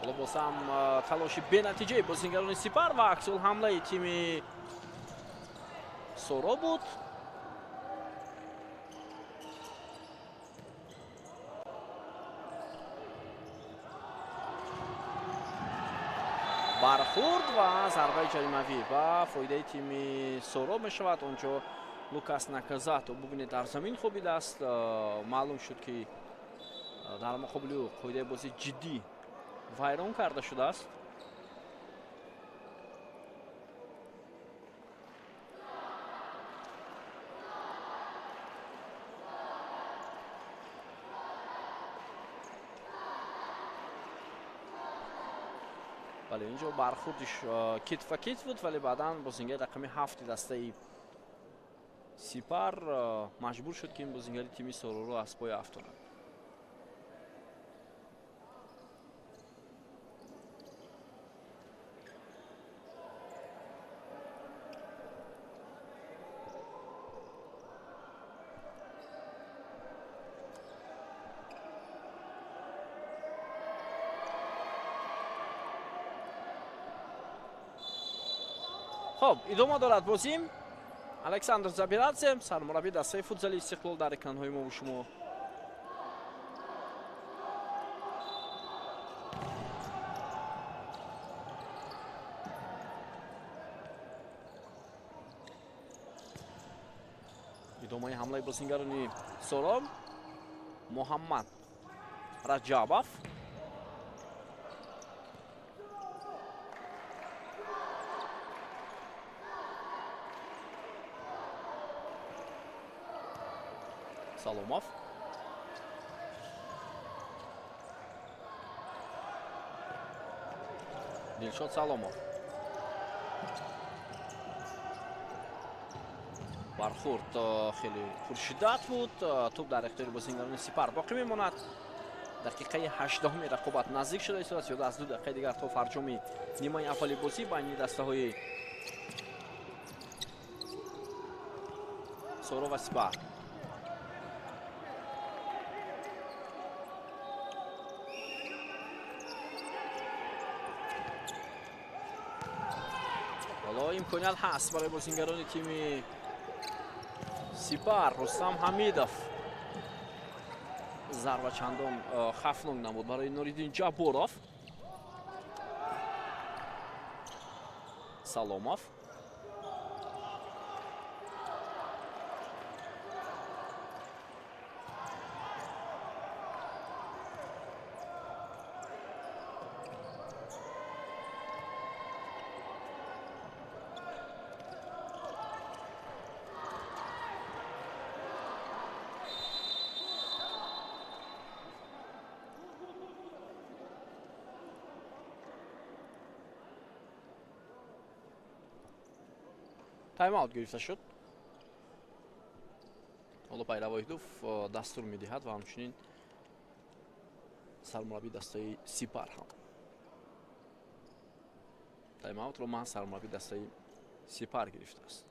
Ҳоло боз ҳам талоши бенатиҷаи бозингарони Сипар ва аксул ҳамлаи тими Соро буд. Бархӯрд ва зарбаи ҷаримавӣ ба фоидаи тими Соро мешавад. Онҷо Лукас Наказато бубинед, дар замин хобидааст. Маълум шуд, ки дар муқобили ӯ қоидаи бозӣ ҷиддӣ вайрон карда шудааст. Бале, инҷо бархӯрдиш китф ва китф буд, вале баъдан бозингари рақами 7 дастаи Сипар маҷбур шуд, ки ин бозингари тими Сороро аз пой афтонад. Хоб, идома дорад бозӣ. Александр Забирадзе, сармурабби дастаи футзали Истиқлол, дар экранҳои мо шумо. Идомаи ҳамлаи бозингарони Соро. Муҳаммад Раҷабов. Саломов. Дилшод Саломов. Бархӯрд хеле пуршиддат буд. Тӯб дар ихтиёри бозингарони Сипар боқӣ мемонад. Дақиқаи 18-уми рақобат наздик шуда истодааст. Зиёда аз 2 дақиқаи дигар то фарҷоми нимаи аввали бозӣ байни дастаҳои Соро ва Сипар. Ҳоло имконият ҳаст барои бозингарони тими Сипар. Рустам Ҳамидов, зарба чандон хавфнок набуд барои Нуриддин Ҷабборов. Саломов. Тайм-аут гирифта шуд. Ҳоло Пайравоҳидов дастур медиҳад ва ҳамчунин сармурабби дастаи Сипар ҳам. Тайм-аутро ман сармурабби дастаи Сипар гирифтааст.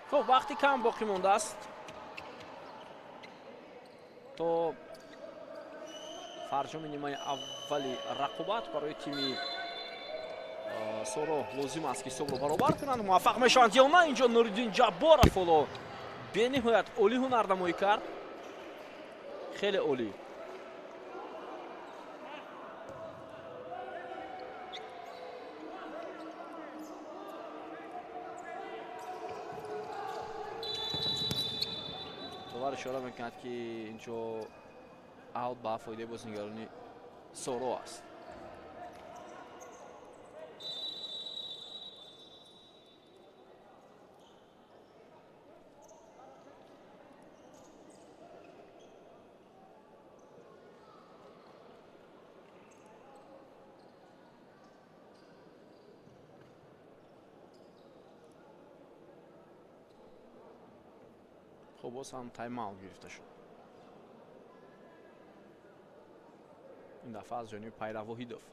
Хуб, вақти кам боқӣ мондааст то фарҷоми нимаи аввали рақобат. Барои тими Соро лозим аст, ки ҳисобро баробар кунанд. Муваффақ мешаванд ё на? Инҷо Нуриддин Ҷабборов ҳоло бениҳоят олӣ ҳунарнамоӣ кард, хеле олӣ. Довар ишора мекунад, ки инҷо аут ба фоидаи бозингарони Соро аст. Хуб, боз ҳам тайм-аут гирифта шуд. Ин дафъа аз ҷониби Пайрав Воҳидов.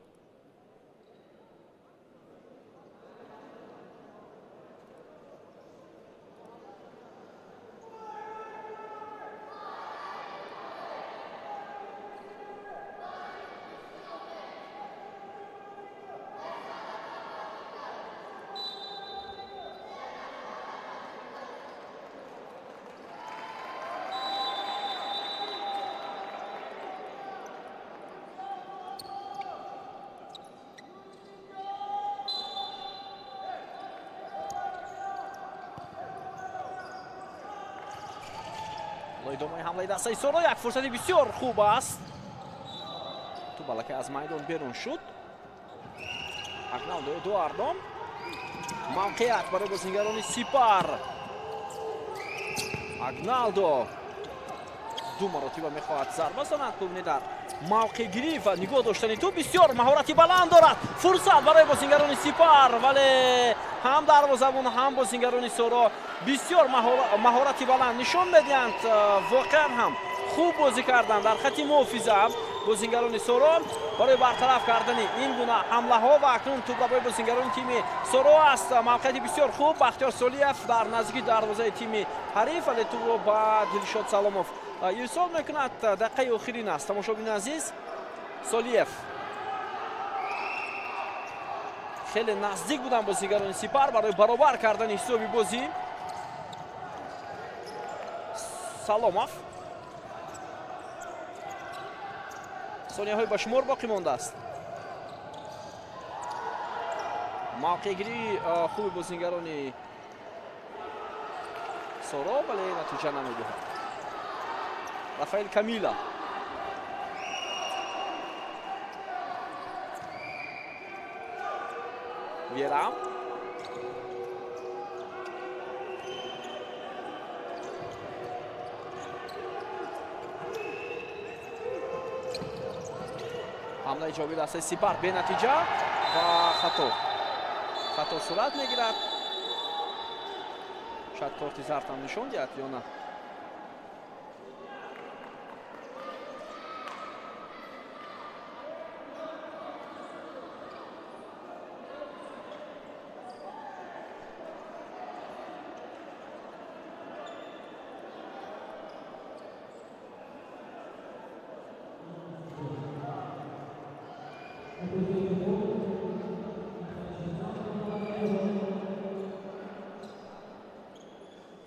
Идомаи ҳамлаи дастаи Соро як фурсати бисёр хуб аст. Тӯп аллакай аз майдон берун шуд. Агналдо Эдуардо. Мавқеият барои бозингарони Сипар. Агналдо ду маротиба мехоҳад зарба занад. Бубинед, дар мавқеъгирӣ ва нигоҳ доштани тӯп бисёр маҳорати баланд дорад. Фурсат барои бозингарони Сипар, вале ҳам дарвозабон, ҳам бозингарони Соро бисёр маҳорати баланд нишон медиҳанд. Воқеан ҳам хуб бозӣ карданд дар хати муҳофиза бозингарони Соро барои бартараф кардани ин гуна ҳамлаҳо. Ва акнун тӯп барои бозингарони тими Соро аст. Мавқеияти бисёр хуб, Бахтиёр Солиев дар наздики дарвозаи тими ҳариф, вале тӯпро ба Дилшод Саломов ирсол мекунад. Дақиқаи охирин аст, тамошобини азиз. Солиев, хеле наздик буданд бозингарони Сипар барои баробар кардани ҳисоби бозӣ. Саломов, сонияҳои ба шумор боқӣ мондааст. Мавқеъгирии хуби бозингарони Соро, вале натиҷа намедиҳад. Рафаэл Камила, Вера, ҳамлаи ҷавоби дастаи Сипар бенатиҷа ва хато сурат мегирад. Шояд корти зард ҳам нишон диҳад ё на.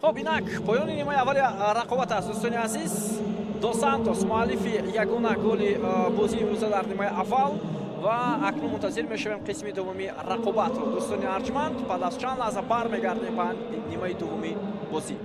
Хуб, инак поёни нимаи аввали рақобат аст, дӯстони азиз. До Сантос муаллифи ягона голи бозии имрӯза дар нимаи аввал, ва акнун мунтазир мешавем қисми дуввуми рақобатро. Дӯстони арҷманд, баъд аз чанд лаҳза бармегардем ба нимаи дуввуми бозӣ.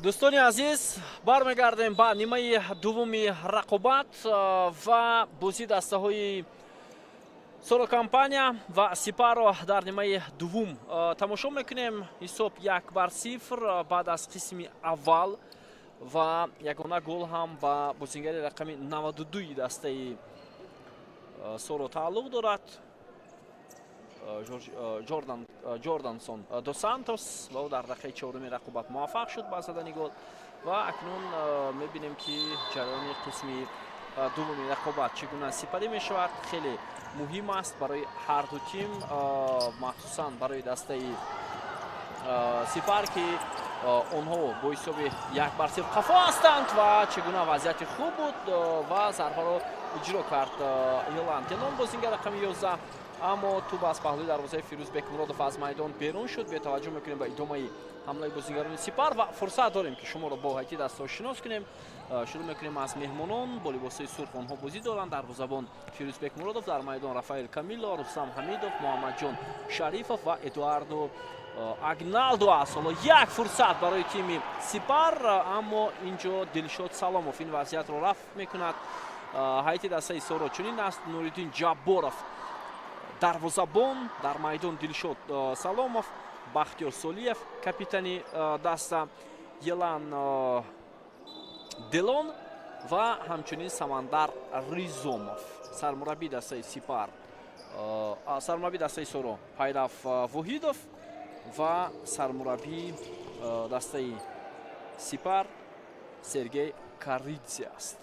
Дӯстони азиз, бармегардем ба нимаи дуввуми рақобат ва бозии дастаҳои Соро Компания ва Сипарро дар нимаи дуввум тамошо мекунем. Ҳисоб 1-0 баъд аз қисми аввал ва ягона гол ҳам ба бозингари рақами 92 дастаи Соро тааллуқ дорад. Ҷордансон до Сантос ва ӯ дар дақиқаи чоруми рақобат муваффақ шуд ба задани гол ва акнун мебинем, ки ҷараёни қисми дуввуми рақобат чӣ гуна сипарӣ мешавад. Хеле муҳим аст барои ҳар ду тим, махсусан барои дастаи Сипар, ки онҳо бо ҳисоби 1-0 қафо ҳастанд ва чӣ гуна вазъияти хуб буд ва зарбаро иҷро кард Елан Телон, бозингар рақами 11, аммо тӯб аз паҳлӯи дарвозаи Фирӯз Бекмуродов аз майдон берун шуд. Бетаваҷҷӯҳ мекунем ба идомаи ҳамлаи бозингарони Сипар ва фурсат дорем, ки шуморо бо ҳайати дастаҳо шинос кунем. Шурӯъ мекунем аз меҳмонон. Бо либосҳои сурх онҳо бозӣ доранд. Дарвозабон Фирӯз Бекмуродов, дар майдон Рафаэл Камило, Рустам Ҳамидов, Муҳаммадҷон Шарифов ва Эдуардо Агналдо аст. Ҳоло як фурсат барои тими Сипар, аммо инҷо Дилшод Саломов ин вазъиятро рафъ мекунад. Ҳайати дастаи Соро чунин аст: Нуриддин Ҷабборов дарвозабон, дар майдон Дилшод Саломов, Бахтиёр Солиев капитани даста, Елан Делон ва ҳамчунин Самандар Ризомов. Сармураббии дастаи Сипар, сармураббии дастаи Соро Пайрав Воҳидов ва сармураббии дастаи Сипар Сергей Каридзе аст.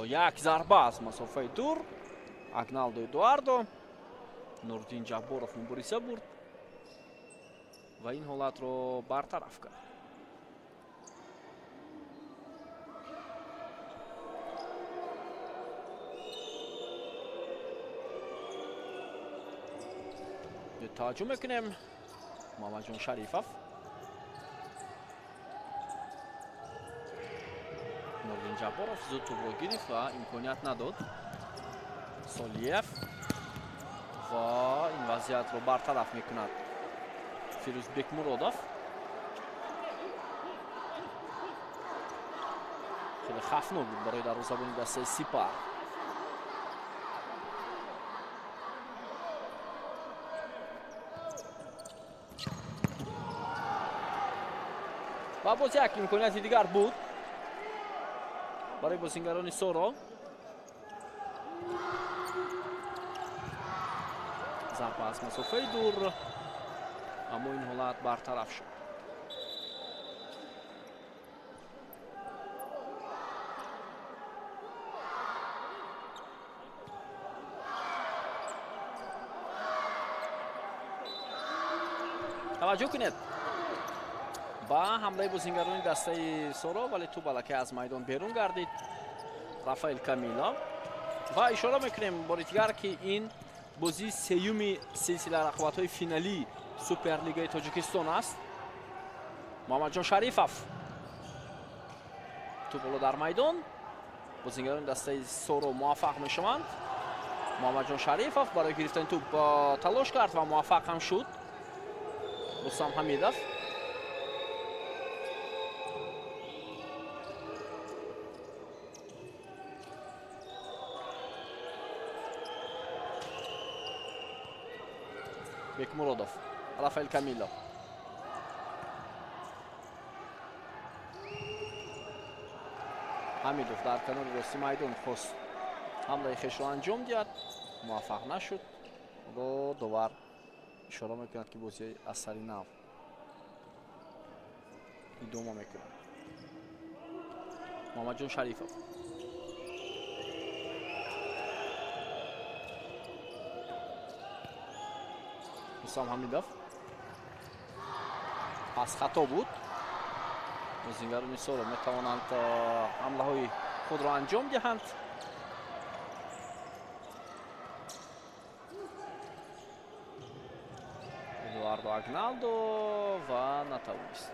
Як зарба аз масофаи дур Агналдо Эдуардо, Нуриддин Ҷабборов мубориза бурд ва ин ҳолатро бартараф кард. Таваҷҷӯҳ мекунем Муҳаммадҷон Шарифов, Нуриддин Ҷабборов зуд тӯбро гирифт ва имконият надод. Солиев ва ин вазъиятро бартараф мекунад Фирӯз Бекмуродов. Хеле хавфнок буд барои дарвозабони дастаи Сипар. Ва боз як имконияти дигар буд барои бозингарони Соро. Зарба аз масофаи дур, аммо ин ҳолат бартараф шуд. Таваҷҷӯҳ кунед ба ҳамлаи бозингарони дастаи Соро, вале тӯб аллакай аз майдон берун гардид. Рафаэл Камило ва ишора мекунем бори дигар, ки ин бозии сеюми силсила рақобатҳои финалии Суперлигаи Тоҷикистон аст. Муҳаммадҷон Шарифов, тӯб ҳоло дар майдон, бозингарони дастаи Соро муваффақ мешаванд. Муҳаммадҷон Шарифов барои гирифтани тӯб талош кард ва муваффақ ҳам шуд. Рустам Ҳамидов Бекмуродов, Рафаэл Камило. Ҳамидов дар канори рости майдон хост ҳамлаи хешро анҷом диҳад, муваффақ нашуд. Довар ишора мекунад, ки бозии аз сари нав идома мекунад. Муҳаммадҷон Шарифов, Рустам Ҳамидов пас хато буд. Бозингарони Соро метавонанд ҳамлаҳои худро анҷом диҳанд. Эдуардо Агналдо ва натавонист.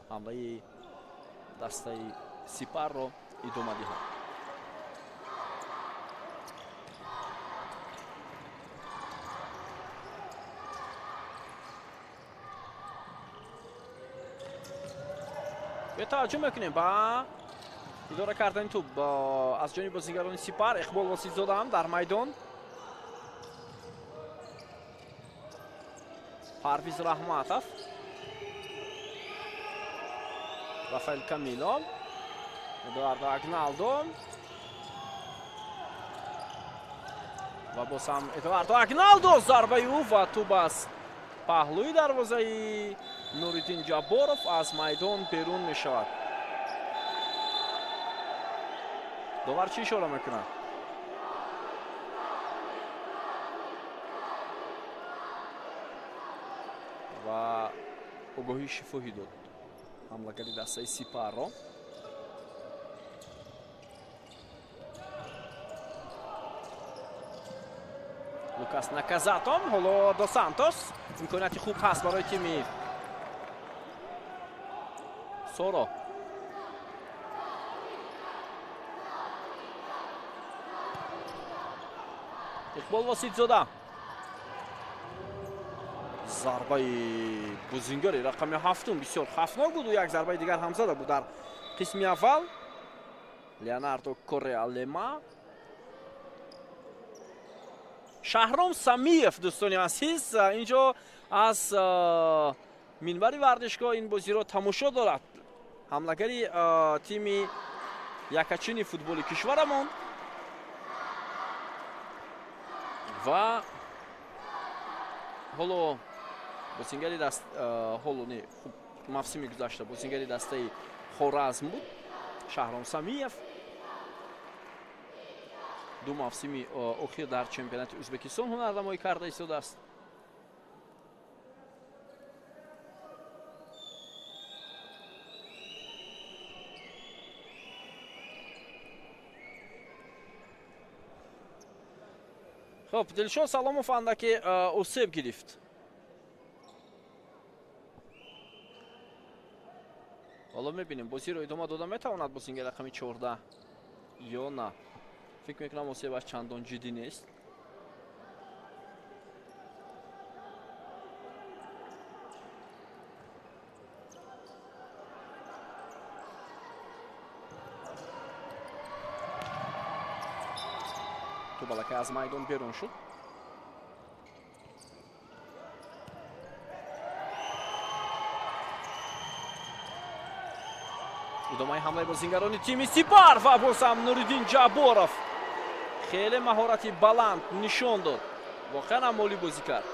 Ҳамлаи дастаи Сипарро идома диҳад. Таваҷҷӯҳ мекунем ба идора кардани тӯб аз ҷониби бозигарони Сипар. Иқбол Воситзода ҳам дар майдон. Парвиз Раҳматов, Рафаэл Камило, Эдуардо Агналдо ва боз ҳам Эдуардо Агналдо. Зарбаи ӯ ва тӯб аз паҳлӯи дарвозаи Нуриддин Ҷабборов аз майдон берун мешавад. Довар чӣ ишора мекунад? Ва огоҳии шифоҳӣ дод ҳамлагари дастаи Сипарро. Лукас Наказатом, ҳоло До Сантос. Имконияти хуб ҳаст барои тими Соро. Иқбол Воситзода. Зарбаи бозингари рақами ҳафтум бисёр хавфнок буд. Як зарбаи дигар ҳам зада буд дар қисми аввал. Леонардо Корреа Лема. Шаҳром Самиев, дӯстони азиз, инҷо аз минбари варзишгоҳ ин бозиро тамошо дорад. Ҳамлагари тими якачини футболи кишварамон ва ҳоло бозингари даст ҳоло не, хуб, мавсими гузашта бозингари дастаи Хоразм буд Шаҳром Самиев. Ду мавсими охир дар чемпионати Ӯзбекистон ҳунарнамоӣ карда истодааст. Хуб, Дилшод Саломов андаке осеб гирифт. Ҳоло мебинем бозиро идома дода метавонад бозингари рақами 14 ё на. Фикр мекунам осебаш чандон ҷиддӣ нест. Тӯб аллакай аз майдон берун шуд. Идомаи ҳамлаи бозингарони тими Сипар ва боз ҳам Нуриддин Ҷабборов хеле маҳорати баланд нишон дод. Воқеан ҳам олӣ бозӣ кард.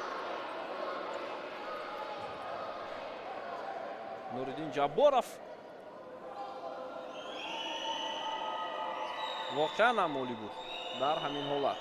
Нуриддин Ҷабборов воқеан ҳам олӣ буд дар ҳамин ҳолат.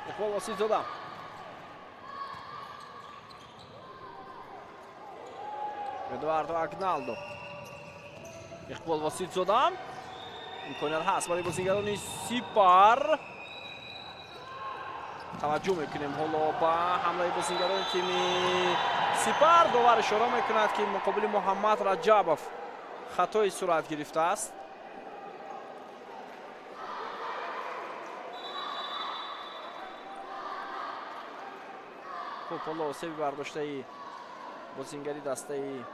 Иқбол Воситзода. Эдуардо Агналдо. Иқбол Воситзода. Имконият ҳаст барои бозингарони Сипар. Таваҷҷӯҳ мекунем ҳоло ба ҳамлаи бозингарони тими Сипар. Довар ишора мекунад, ки муқобили Муҳаммад Раҷабов хатои сурат гирифтааст. Хуб, ҳоло осеби бардоштаи бозингари дастаи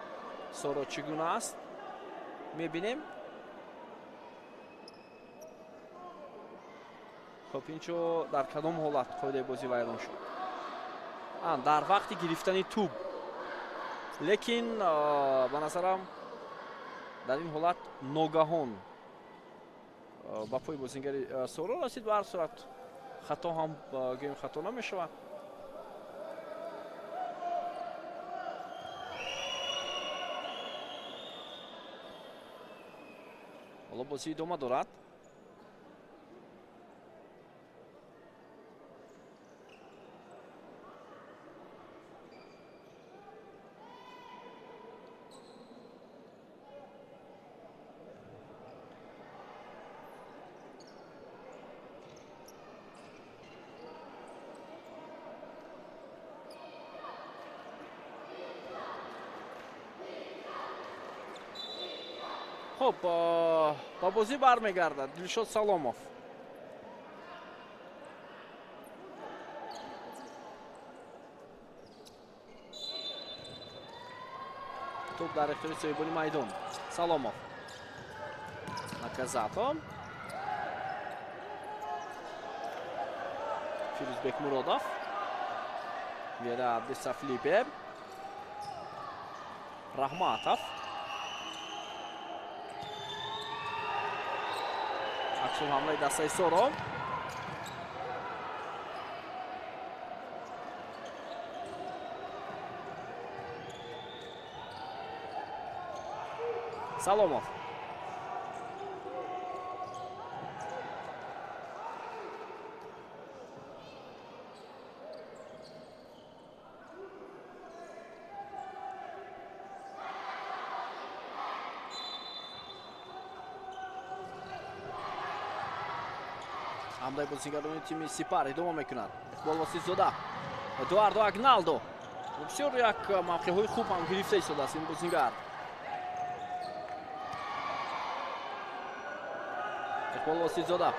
Соро чӣ гуна аст мебинем. Хуб, инҷо дар кадом ҳолат қоидаи бозӣ вайрон шуд? Дар вақти гирифтани тӯб. Лекин ба назарам дар ин ҳолат ногаҳон ба пои бозингари Соро расид. Ба ҳар сурат хато ҳам гӯем хато намешавад. Ҳоло бозӣ идома дорад. Хуб, ба бозӣ бармегардад Дилшод Саломов. Топ дар ихтиёри соҳибони майдон. Саломов. Наказато. Фирӯзбек Муродов. Вера Бесафлипе. Раҳматов. Аксул ҳамлаи дастаи Соро. Саломов. Ҳамлаи бозигарони тими Сипар идома мекунад. Иқбол Воситзода, Эдуардо Агналдо. Бисёр як мавқеъҳои хуб ҳам гирифта истодааст ин бозингар. Иқбол Воситзода.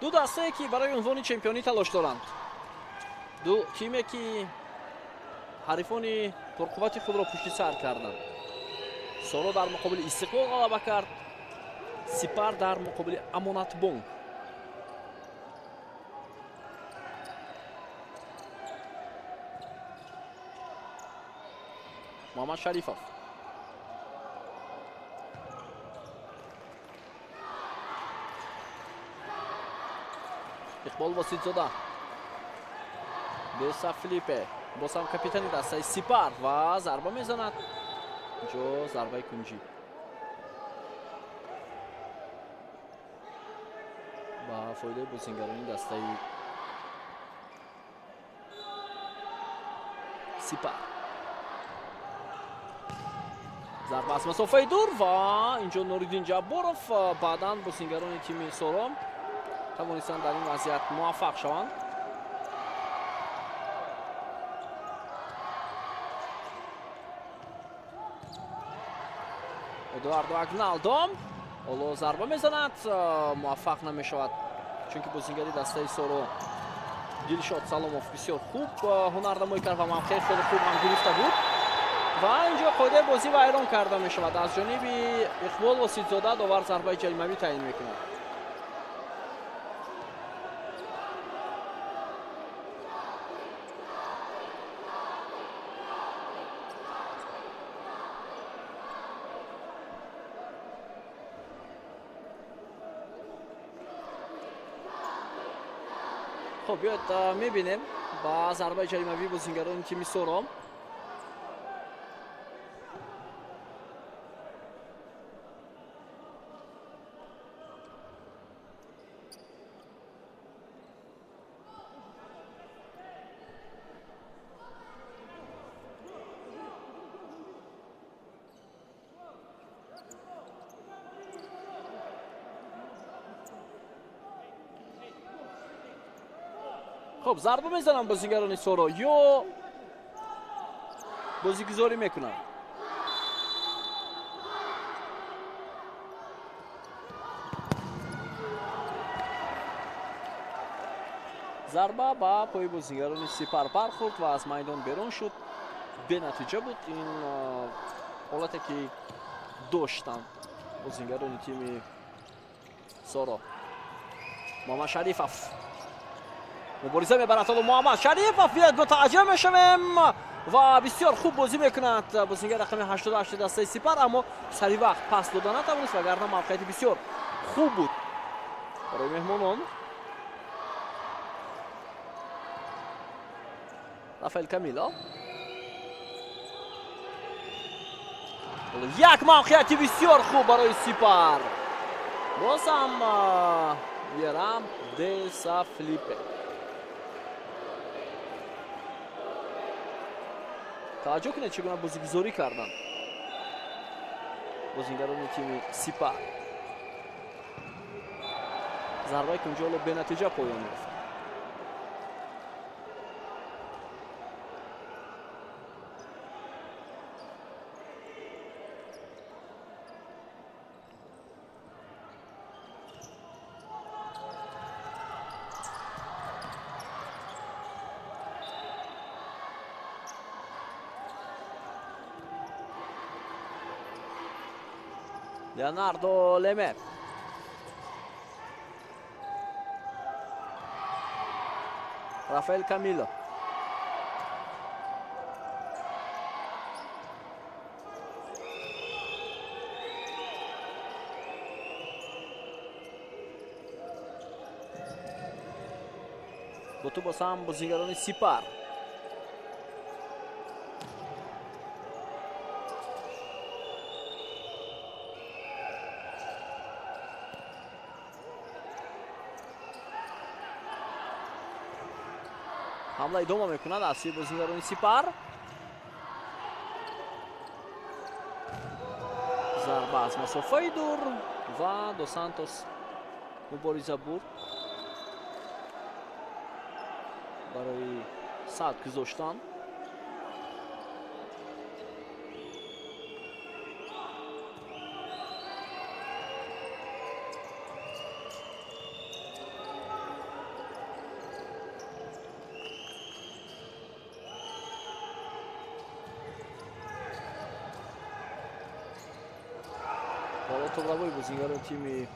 Ду дастае ки барои унвони чемпионӣ талош доранд, ду тиме ки ҳарифони пурқуввати худро пушти сар карданд. Соро дар муқобили Истиқлол ғалаба кард, Сипар дар муқобили Амонатбонк. Муҳаммад Шарифов. Иқбол Воситзода. Беса Филиппе боз ҳам капитани дастаи Сипар ва зарба мезанад. Инҷо зарбаи кунҷӣ ба фоидаи бозингарони дастаи Сипар. Зарба аз масофаи дур ва инҷо Нуриддин Ҷабборов. Баъдан бозингарони тими Соро тавонистанд дар ин вазъият муваффақ шаванд. Эдуардо Агналдо ҳоло зарба мезанад, муваффақ намешавад, чунки бозингари дастаи Соро Дилшод Саломов бисёр хуб ҳунарнамоӣ кард ва мавқеи хеле хуб ҳам гирифта буд. Ва инҷо қоидаи бозӣ вайрон карда мешавад аз ҷониби Иқбол Воситзода. Довар зарбаи ҷаримавӣ таъин мекунад. Хуб, биёед мебинем ба зарбаи ҷаримавии бозингарони тими Соро. Хуб, зарба мезананд бозигарони Соро ё бозигузорӣ мекунанд. Зарба ба пои бозигарони Сипар бархӯрд ва аз майдон берун шуд. Бенатиҷа буд ин ҳолате ки доштанд бозигарони тими Соро. Муҳаммад Шарифов мубориза мебарад. Ҳоло Муҳаммад Шарифов, биёед мутааҷҷиб мешавем. Ва бисёр хуб бозӣ мекунад бозингар рақами 88 дастаи Сипар, аммо сари вақт пас дода натавонист, вагарна мавқеияти бисёр хуб буд барои меҳмонон. Рафаэл Камило. Як мавқеияти бисёр хуб барои Сипар. Боз ҳам Ерам де Сафлипе. Таваҷҷӯҳ кунед, чӣ гуна бозигузорӣ карданд бозингарони тими Сипар. Зарбаи кунҷоло бенатиҷа поён ёфт. Leonardo Lemer. Rafael Camilo. Бо тӯб ҳам бозигарони Сипар. Ҳамла идома мекунад аз сӯи бозигарони Сипар. Зарба аз масофаи дур ва До Сантос мубориза бурд барои сад гузоштан. Тӯбравои бозигарони тими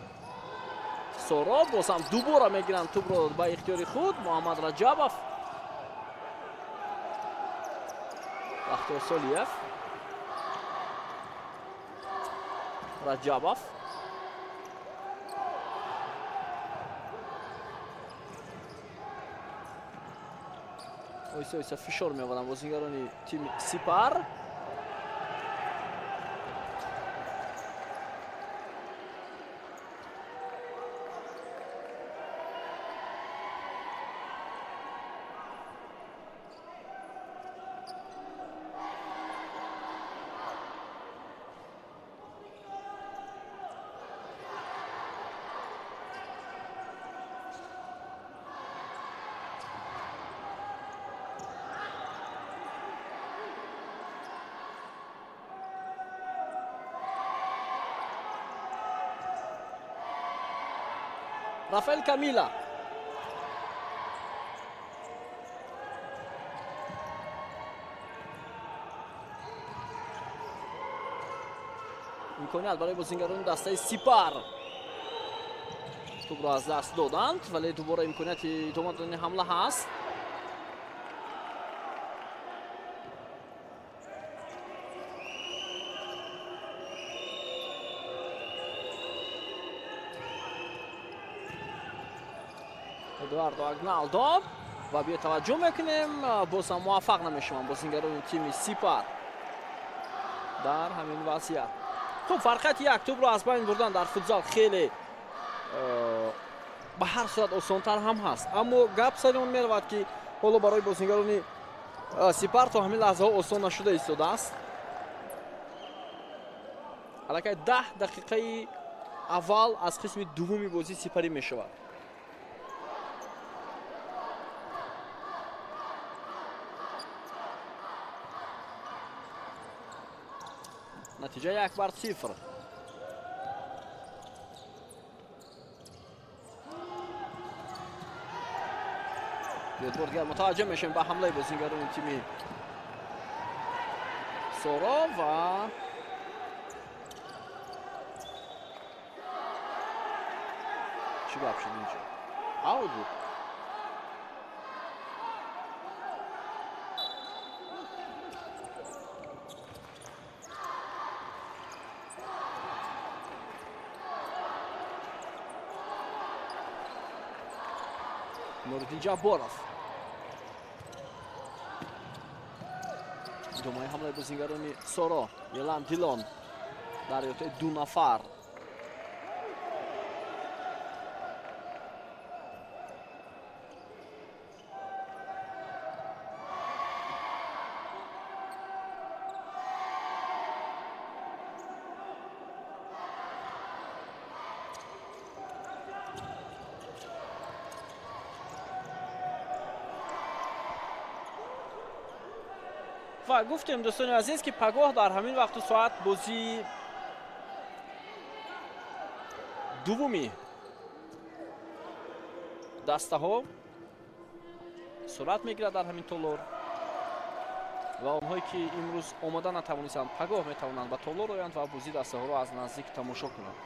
Соро боз ҳам дубора мегиранд тӯбро ба ихтиёри худ. Муҳаммад Раҷабов, Бахтиёр Солиев, Раҷабов. Оҳиста оҳиста фишор меоваранд бозигарони тими Сипар. Rafael Camila. Имконият барои бозингарони дастаи Сипар. Тӯбро аз даст доданд, вале дубора имконияти идома додани ҳамла ҳаст. Эдуардо Агналдо ва биё таваҷҷӯҳ мекунем, боз ҳам муваффақ намешаванд бозингарони тими Сипар дар ҳамин вазъият. Хуб, фарқияти як тӯбро аз байн бурдан дар футзал хеле ба ҳар сурат осонтар ҳам ҳаст, аммо гап сари он меравад, ки ҳоло барои бозингарони Сипар то ҳамин лаҳзаҳо осон нашуда истодааст. Аллакай 10 дақиқаи аввал аз қисми дуввуми бозӣ сипарӣ мешавад. Натиҷа 1-0. Бор дигар мутаваҷҷӯҳ мешавем ба ҳамлаи бозингарони тими Соро ва чӣ гап шуд инҷо? Аут буд. Нуриддин Ҷабборов. Идомаи ҳамлаи бозингарони Соро, Елан Дилон дар иҳотаи 2 нафар. Ва гуфтем, дӯстони азиз, ки пагоҳ дар ҳамин вақту соат бозии дуввуми дастаҳо сурат мегирад дар ҳамин толор ва онҳое ки имрӯз омода натавонистанд, пагоҳ метавонанд ба толор оянд ва бозии дастаҳоро аз наздик тамошо кунанд.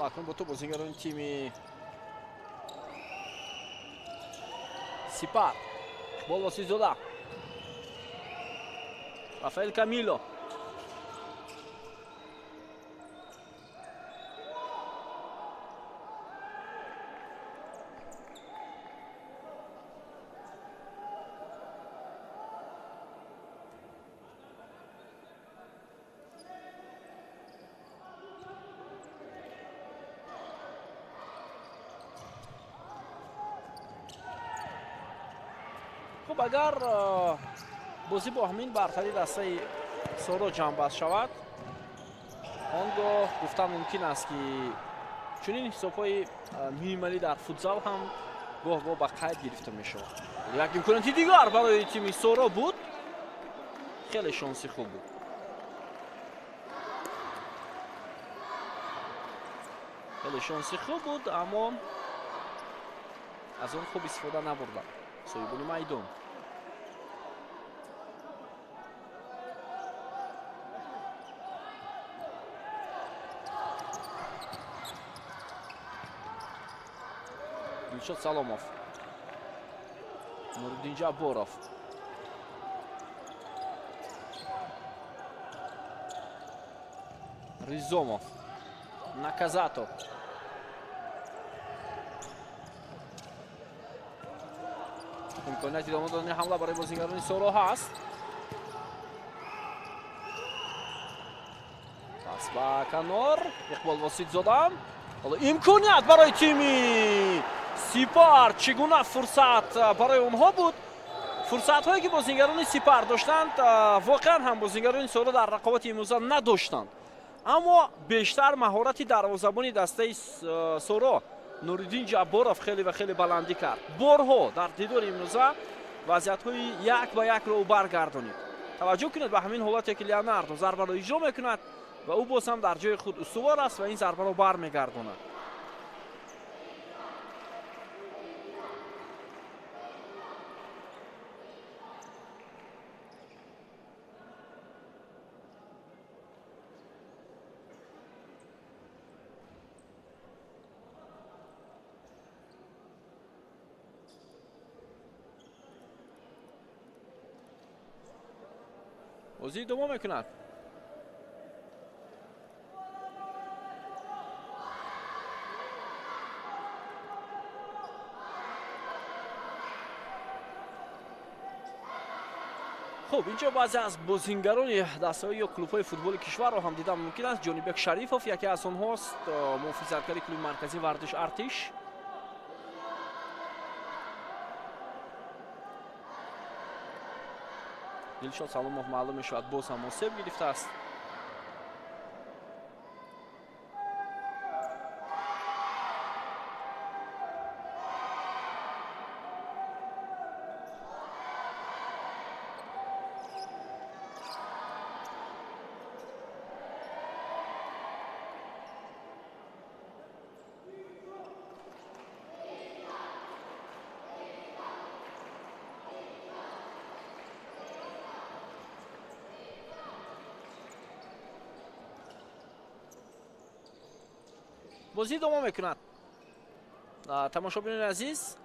Акнун бо ту бозингарони тими Сипар. Иқбол Восизода, Рафаэл Камило. Хуб, агар бозӣ бо ҳамин бартарии дастаи Соро ҷамъбаст шавад, он гоҳ гуфтан мумкин аст, ки чунин ҳисобҳои минималӣ дар футзал ҳам гоҳ-гоҳ ба қайд гирифта мешавад. Як имконияти дигар барои тими Соро буд, хеле шонси хуб буд. Хеле шонси хуб буд, аммо аз он хуб истифода набурданд соҳибони майдон. Дилшод Саломов, Нуриддин Ҷабборов. Ризомов, Наказато. Имконияти идома додани ҳамла барои бозингарони Соро ҳаст. Пас ба канор Иқбол Воситзода. Ҳоло имконият барои тими Сипар. Чӣ гуна фурсат барои онҳо буд? Фурсатҳое ки бозингарони Сипар доштанд, воқеан ҳам бозингарони Соро дар рақобати имрӯза надоштанд. Аммо бештар маҳорати дарвозабони дастаи Соро Нуриддин Ҷабборов хеле ва хеле баландӣ кард. Борҳо дар дидори имрӯза вазъиятҳои як ба якро ӯ баргардонид. Таваҷҷӯҳ кунед ба ҳамин ҳолате ки Леонардо зарбаро иҷро мекунад ва ӯ боз ҳам дар ҷои худ устувор аст ва ин зарбаро бармегардонад. Бозӣ идома мекунад. Хуб, инҷо баъзе аз бозингарони дастаҳои ё клубҳои футболи кишварро ҳам дидан мумкин аст. Ҷонибек Шарифов яке аз онҳост, муҳофизатгари клуби марказии варзиш Артиш. Дилшод Саломов маълум мешавад, боз ҳам осеб гирифтааст. Бозӣ идома мекунад. Тамошобинони азиз,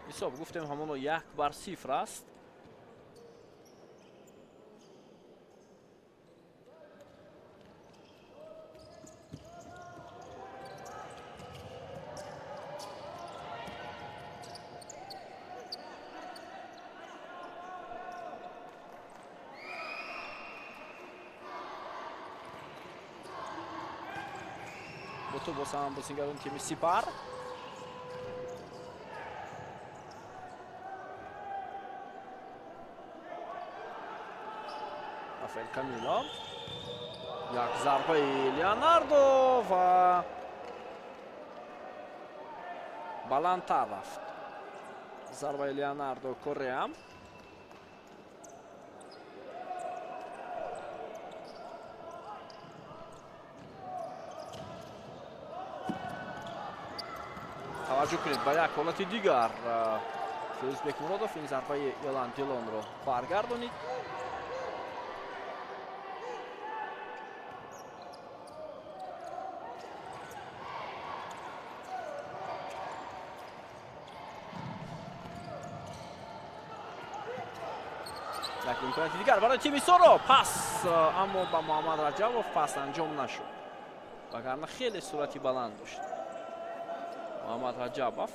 ҳисоб гуфтем ҳамоно 1-0 аст. Боз ҳам бозингарони тими Сипар. Рафаэл Камило. Як зарбаи Леонардо ва баландтар рафт. Зарбаи Леонардо Корреа. Таваҷҷӯҳ кунед ба як ҳолати дигар. Фирӯз Бекмуродов ин зарбаи Элан Дилонро баргардонид. Як имконияти дигар барои тими Соро. Пас, аммо ба Муҳаммад Раҷабов пас анҷом нашуд. Вагарна хеле суръати баланд дошт Муҳаммад Раҷабов.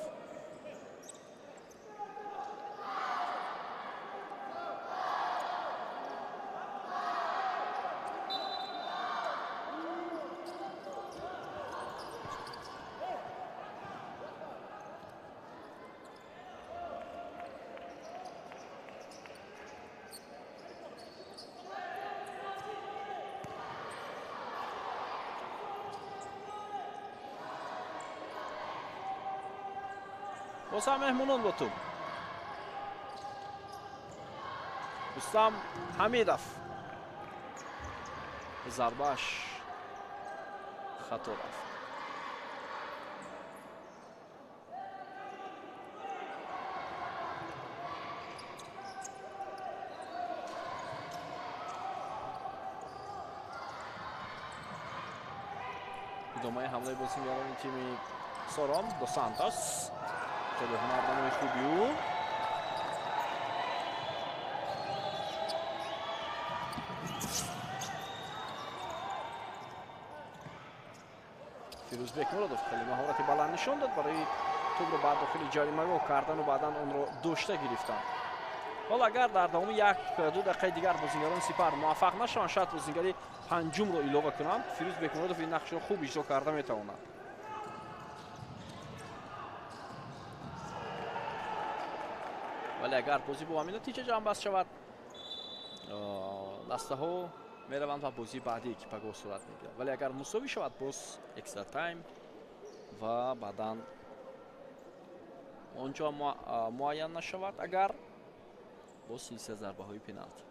Боз ҳам меҳмонон бо тӯб. Рустам Ҳамидов. Зарбааш хато рафт. Идомаи ҳамлаи бозингарони тими Сором. До Сантос. Хеле ҳунарнамои хуби ӯ. Фирӯз Бекмуродов хеле маҳорати баланд нишон дод барои тӯбро ба дохили ҷаримагоҳ кардан ва баъдан онро дошта гирифтан. Ҳоло агар дар давоми 1-2 дақиқаи дигар бозингарони Сипар муваффақ нашаванд, шояд бозингари панҷумро илова кунанд. Фирӯз Бекмуродов ин нақшро хуб иҷро карда метавонад. Вале агар бозӣ бо ҳамин натиҷа ҷамъбаст шавад, дастаҳо мераванд ва бозии баъдие ки пагоҳ сурат мегирад. Вале агар мусовӣ шавад, боз экстра тайм ва баъдан он ҷо муайян нашавад, агар боз силсила зарбаҳои пеналти.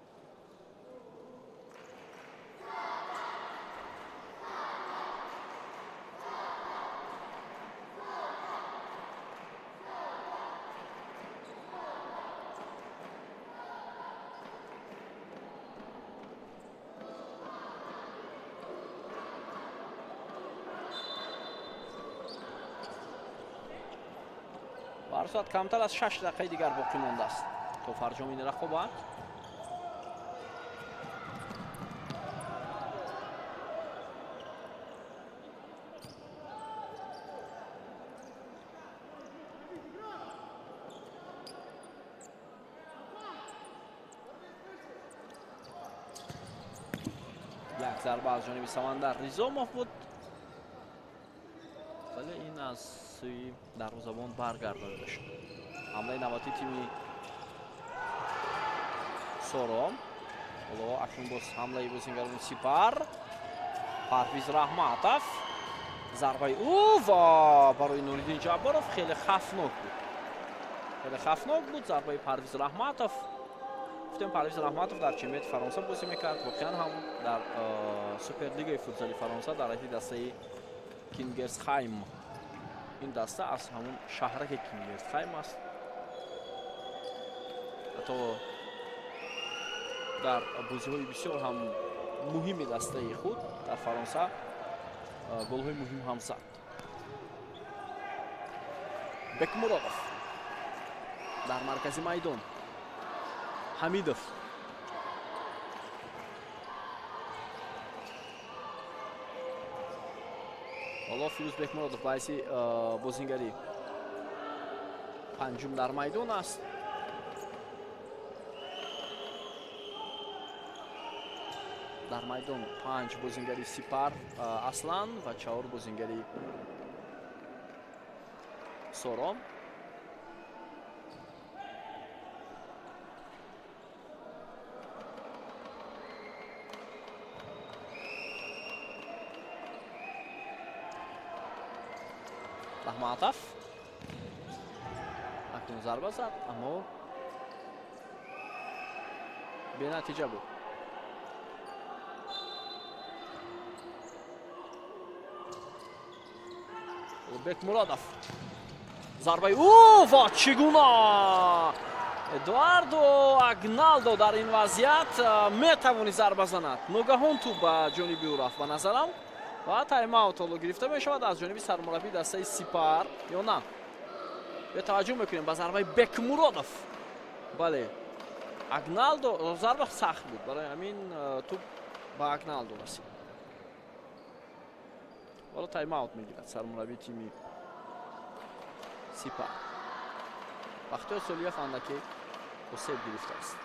Соат камтар аз 6 дақиқаи дигар боқӣ мондааст то фарҷоми ин рақобат. Як зарба аз ҷониби Самандар Низомов буд, вале ин аз сӯи дарвозабон баргардонида шуд. Ҳамлаи навбатии тими Соро. Ҳоло акнун боз ҳамлаи бозингарони Сипар. Парвиз Раҳматов. Зарбаи ӯ ва барои Нуриддин Ҷабборов хеле хафнок буд. Хеле хафнок буд зарбаи Парвиз Раҳматов. Гуфтем Парвиз Раҳматов дар чемпионати Фаронса бозӣ мекард. Воқеан ҳам дар Суперлигаи футзали Фаронса дар ҳайати дастаи Кингерсхайм Ин даста аз ҳамон шаҳраке ки Мертхайм аст, ҳатто дар бозиҳои бисёр ҳам муҳими дастаи худ дар Фаронса голҳои муҳим ҳам зад. Бекмуродов дар маркази майдон, Ҳамидов, ҳоло Фирӯз Бекмуродов ба ҳайси бозингари панҷум дар майдон аст. Дар майдон 5 бозингари Сипар Аслан ва 4 бозингари Сором. Раҳматов акнун зарба зад, аммо бенатиҷа буд. Бекмуродов зарбаи ӯ ва чӣ гуна Эдуардо Агналдо дар ин вазъият метавонист зарба занад. Ногаҳон тӯб ба ҷониби ӯ рафт ба назарам ва тайм-аут ҳоло гирифта мешавад аз ҷониби сармураббии дастаи Сипар ё на. Таваҷҷӯҳ мекунем ба зарбаи Бекмуродов. Бале, Агналдо зарба сахт буд, барои ҳамин тӯб ба Агналдо расид. Ҳоло тайм-аут мегирад сармураббии тими Сипар. Бахтиёр Солиев андаке осеб гирифтааст.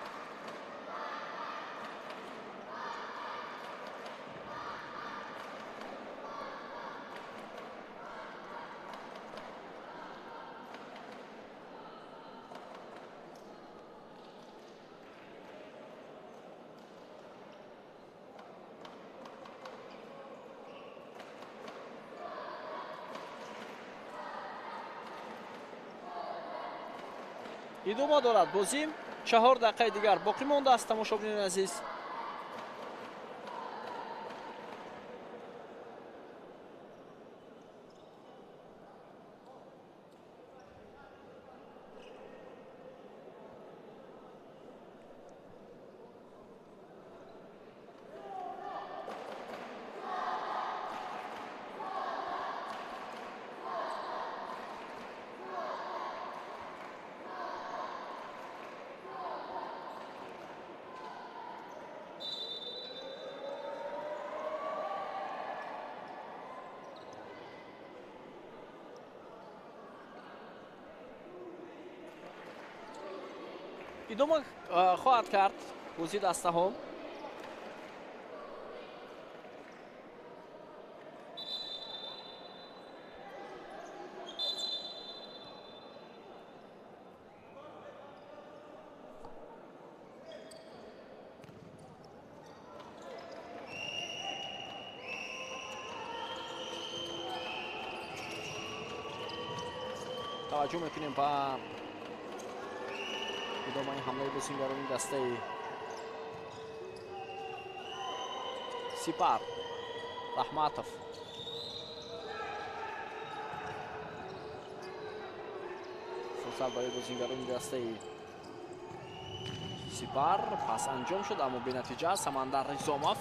Идома дорад бозӣ. 4 дақиқаи дигар боқӣ мондааст, тамошобинони азиз. Идома хоҳад кард бозии дастаҳо. Таваҷҷӯҳ мекунем ба идомаи ҳамлаи бозингарони дастаи Сипар. Раҳматов фурсат барои бозингарони дастаи Сипар, пас анҷом шуд, аммо бенатиҷа. Самандар Ризомов,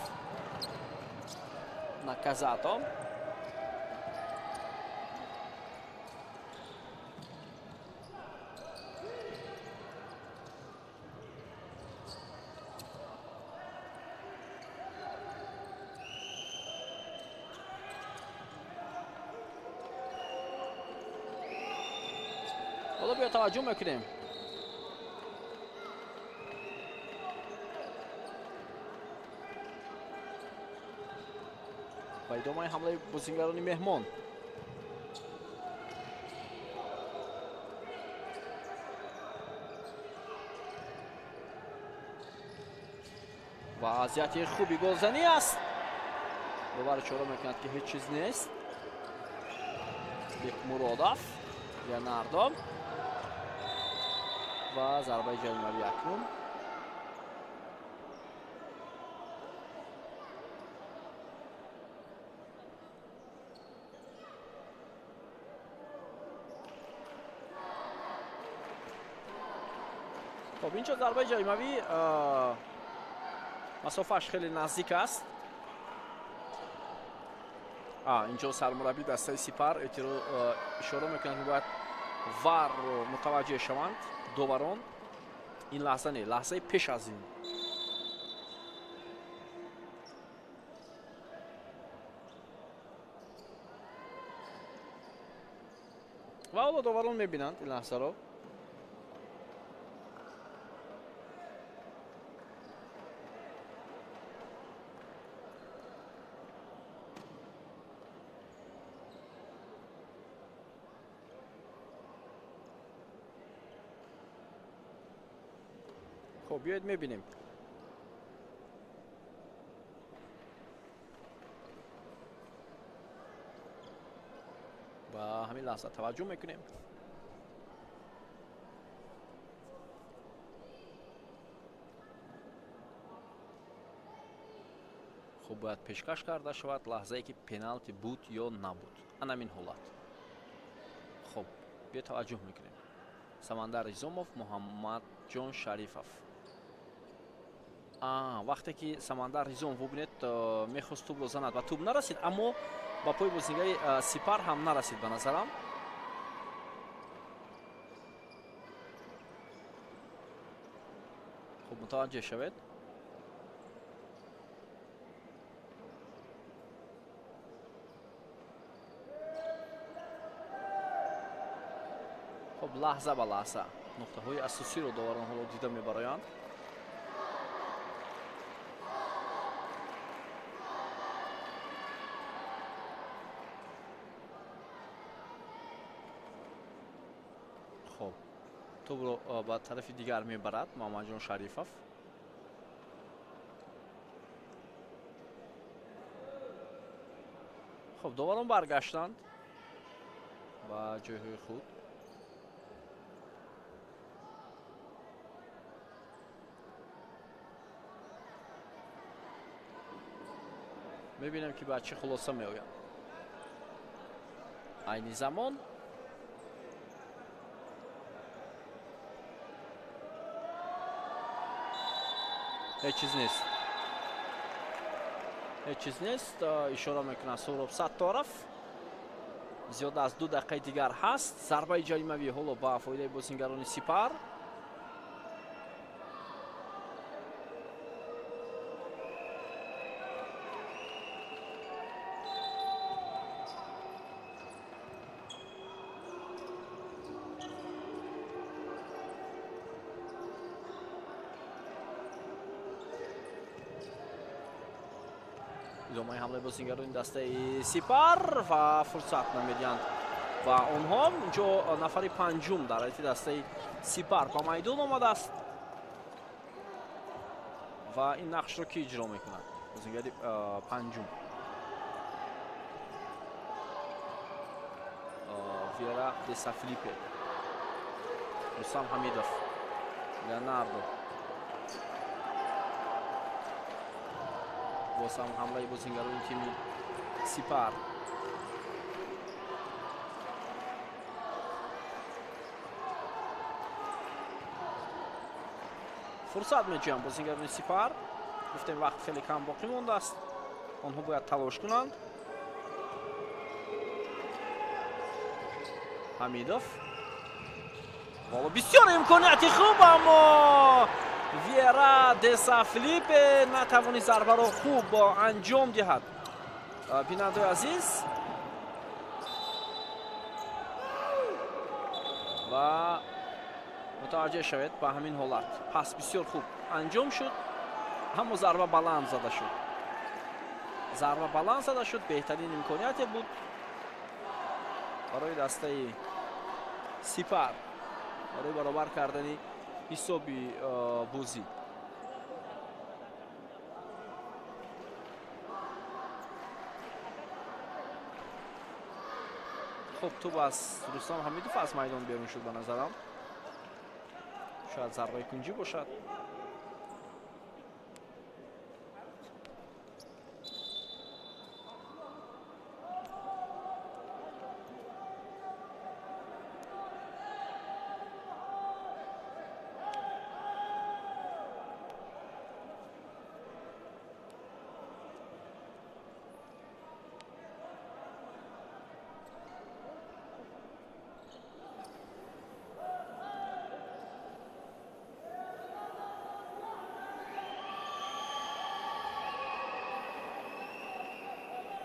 Наказато. Ҳоло биё таваҷҷӯҳ мекунем. Ба идомаи ҳамлаи бозингарони меҳмон. Вазъияти хуби голзанӣ аст. Довар ишора мекунад, ки ҳеҷ чиз нест. Бекмуродов, Леонардо ва зарбаи ҷаримавӣ акнун. Хуб, инҷо зарбаи ҷаримавӣ масофааш хеле наздик аст. Инҷо сармураббии дастаи Сипар ишора мекунад, ки бояд варро мутаваҷҷеҳ шаванд доварон. Ин лаҳза не, лаҳзаи пеш аз ин. Ва ҳоло доварон мебинанд ин лаҳзаро. Хуб, биёед мебинем. Ба ҳамин лаҳза таваҷҷӯҳ мекунем. Хуб, бояд пешкаш карда шавад лаҳзае ки пеналти буд ё набуд. Ана ҳамин ҳолат. Хуб, биё таваҷҷӯҳ мекунем. Самандар Изомов, Муҳаммадҷон Шарифов. Вақте ки Самандар Изомов бубинед, мехост тӯбро занад ва тӯб нарасид, аммо ба пои бозингари Сипар ҳам нарасид ба назарам. Хуб, мутаваҷҷеҳ шавед. Хуб, лаҳза ба лаҳза нуқтаҳои асосиро доварон ҳоло дида мебароянд. Хуб, тӯбро ба тарафи дигар мебарад Муҳаммадҷон Шарифов. Хуб, доварон баргаштанд ба ҷойҳои худ. Мебинем ки ба чӣ хулоса меоянд. Айни замон ҳеҷ чиз нест. Ҳеҷ чиз нест. Ишора мекунад Суҳроб Сатторов. Зиёда аз 2 дақиқаи дигар ҳаст. Зарбаи ҷаримавӣ ҳоло ба фоидаи бозингарони Сипар. Идомаи ҳамлаи бозингарони дастаи Сипар ва фурсат намедиҳанд ва онҳо. Инҷо нафари панҷум дар ҳайати дастаи Сипар ба майдон омадааст ва ин нақшро ки иҷро мекунад? Бозингари панҷум Вера де Сафилипе, Рустам Ҳамидов, Леонардо. Боз ҳам ҳамлаи бозингарони тими Сипар. Фурсат меҷӯянд бозингарони Сипар. Гуфтем вақт хеле кам боқӣ мондааст. Онҳо бояд талош кунанд. Ҳамидов. Ҳоло бисёр имконияти хуб, аммо Вера де Сафилипе натавонист зарбаро хуб анҷом диҳад. Бинандаи азиз, ва мутаваҷҷеҳ шавед ба ҳамин ҳолат. Пас бисёр хуб анҷом шуд, аммо зарба баланд зада шуд. Зарба баланд зада шуд, беҳтарин имконияте буд барои дастаи Сипар барои баробар кардани ҳисоби бозӣ. Хуб, тӯб аз Рустам Ҳамидов аз майдон берун шуд ба назарам. Шояд зарбаи кунҷӣ бошад.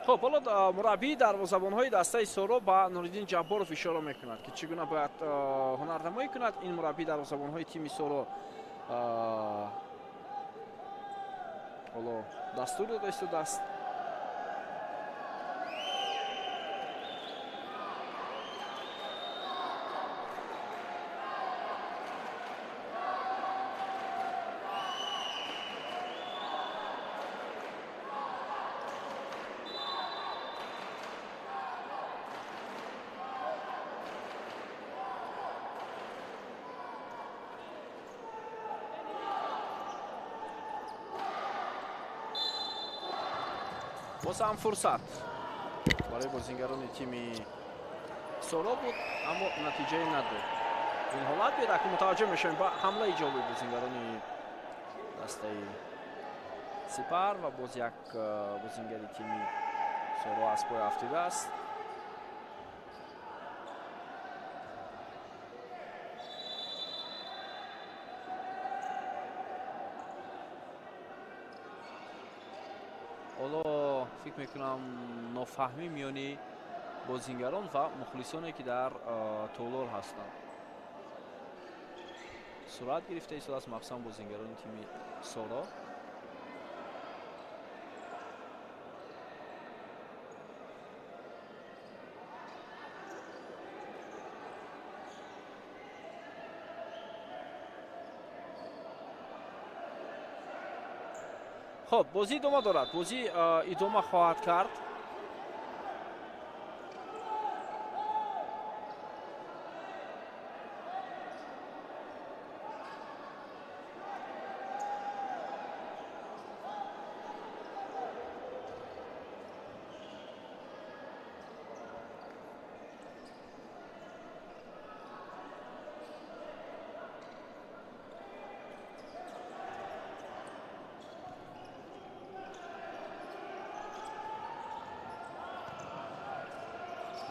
Хуб, ҳоло мураббии дарвозабонҳои дастаи Соро ба Нуриддин Ҷабборов ишора мекунад, ки чӣ гуна бояд ҳунарнамоӣ кунад. Ин мураббии дарвозабонҳои тими Соро ҳоло дастур дода истодааст. Боз ҳам фурсат барои бозингарони тими Соро буд, аммо натиҷае надод. Ин ҳолат биёд, акнун мутаваҷҷӯҳ мешавем ба ҳамлаи ҷолиби бозингарони дастаи Сипар ва боз як бозингари тими Соро аз пой афтидааст. Ҳоло фикр мекунам нофаҳмӣ миёни бозингарон ва мухлисоне, ки дар толор ҳастанд, сурат гирифта истодааст, махсусан бозингарони тими Соро. Хуб, бозӣ идома дорад, бозӣ идома хоҳад кард.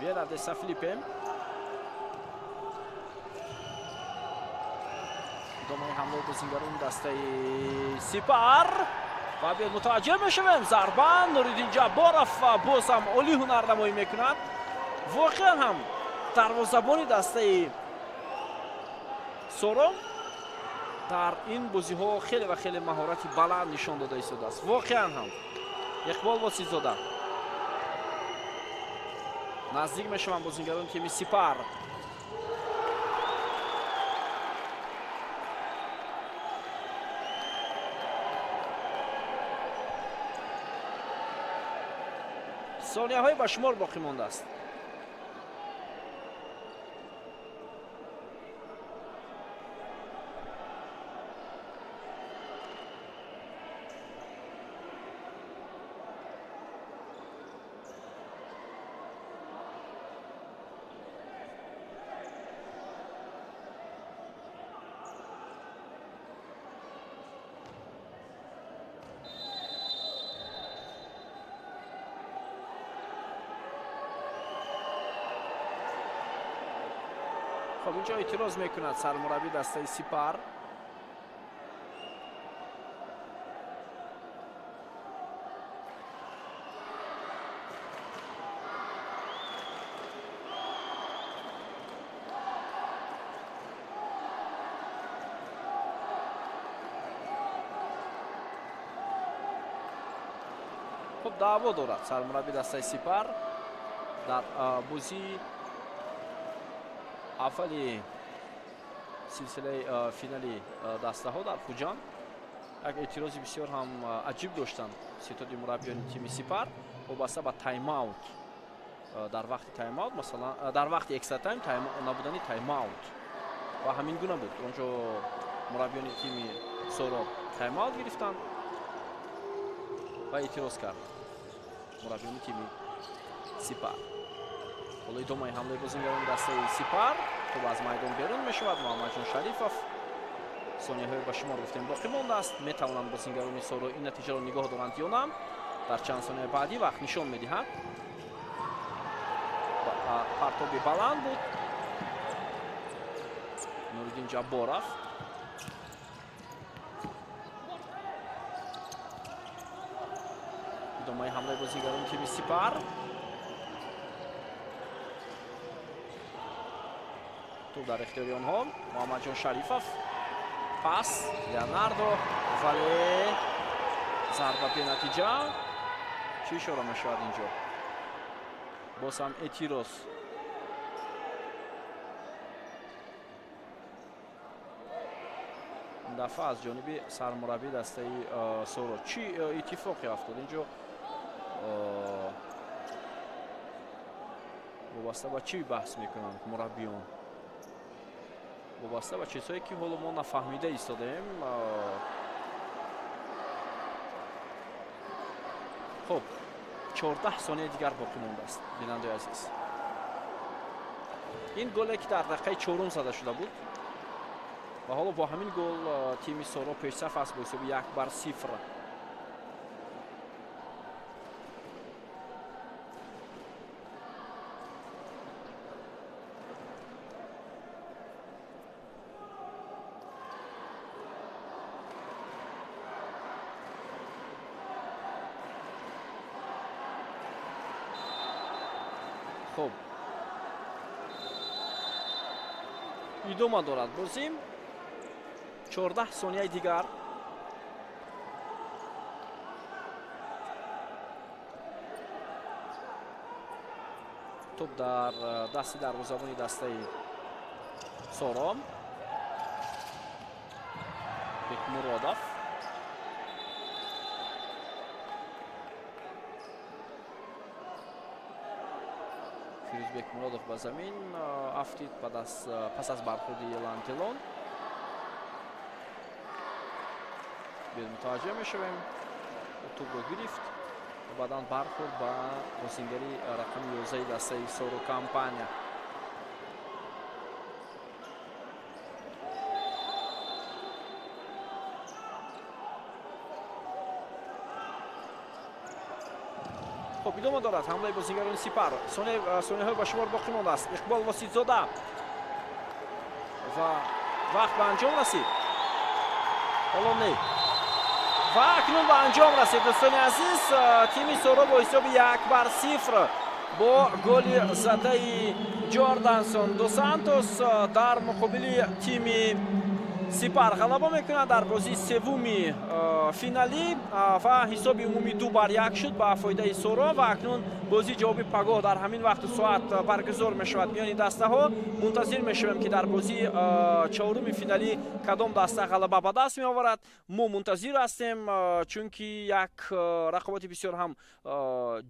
Vieira de São Felipe. Идомаи ҳамлаи бозингарони дастаи Сипар ва биёд мутаваҷҷӯҳ мешавем. Зарба Нуриддин Ҷабборов боз ҳам олӣ ҳунарнамоӣ мекунад. Воқеан ҳам дарвозабони дастаи Соро дар ин бозиҳо хеле ва хеле маҳорати баланд нишон дода истодааст. Воқеан ҳам Иқбол Восизода. Наздик мешаванд бозингарони тими Сипар. Сонияҳои ба шумор боқӣ мондааст. Хуб, инҷо эътироз мекунад сармураббии дастаи Сипар. Хуб, даъво дорад сармураббии дастаи Сипар дар бозии аввали силсилаи финали дастаҳо дар Хуҷанд. Як эътирози бисёр ҳам аҷиб доштанд ситоди мураббиёни тими Сипар вобаста ба тайм-аут. Дар вақти тайм-аут, масалан, дар вақти экстра тайм набудани тайм-аут ва ҳамин гуна буд. Онҷо мураббиёни тими Соро тайм-аут гирифтанд ва эътироз кард мураббиёни тими Сипар. Ҳоло идомаи ҳамлаи бозингарони дастаи Сипар. Тӯб аз майдон берун мешавад. Муҳаммадҷон Шарифов. Сонияҳои ба шумор гуфтем боқӣ мондааст. Метавонанд бозингарони Соро ин натиҷаро нигоҳ доранд ё на. Дар чанд сонияи баъдӣ вақт нишон медиҳад. Партоби баланд буд. Нуриддин Ҷабборов. Идомаи ҳамлаи бозигарони тими Сипар. Тӯб дар ихтиёри онҳо. Муҳаммадҷон Шарифов. Пас Леонардо, вале зарба бенатиҷа. Чӣ ишора мешавад инҷо? Боз ҳам эътироз. Ин дафъа аз ҷониби сармураббии дастаи Соро. Чӣ иттифоқе афтод инҷо? Вобаста ба чӣ баҳс мекунанд мураббиён? Вобаста ба чизҳое ки ҳоло мо нафаҳмида истодаем. Хуб, 14 сонияи дигар боқӣ мондааст, бинандаи азиз. Ин голе ки дар дақиқаи чорум зада шуда буд ва ҳоло бо ҳамин гол тими Соро пешсаф аст бо ҳисоби 1-0. Хуб, идома дорад бозӣ. 14 сонияи дигар. Тӯб дар дасти дарвозабони дастаи Соро. Бекмуродов. Фирӯз Бекмуродов ба замин афтид пас аз бархӯрди Лантелон. Биёд мутаваҷҷеҳ мешавем. Тӯбро гирифт ва баъдан бархӯрд ба бозингари рақами 11 дастаи Соро Компания. Хуб, идома дорад ҳамлаи бозингарони Сипар. Сонияҳои ба шумор боқӣ мондааст. Иқбол Воситзода ва вақт ба анҷом расид. Ҳоло не. Ва акнун ба анҷом расид, дӯстони азиз. Тими Соро бо ҳисоби 1-0 бо голи задаи Ҷордансон До Сантос дар муқобили тими Сипар ғалаба мекунад дар бозии севуми финалӣ ва ҳисоби умумӣ 2-1 шуд ба фоидаи Соро. Ва акнун бозии ҷавоби пагоҳ дар ҳамин вақту соат баргузор мешавад миёни дастаҳо. Мунтазир мешавем ки дар бозии чоруми финалӣ кадом даста ғалаба ба даст меоварад. Мо мунтазир ҳастем, чунки як рақобати бисёр ҳам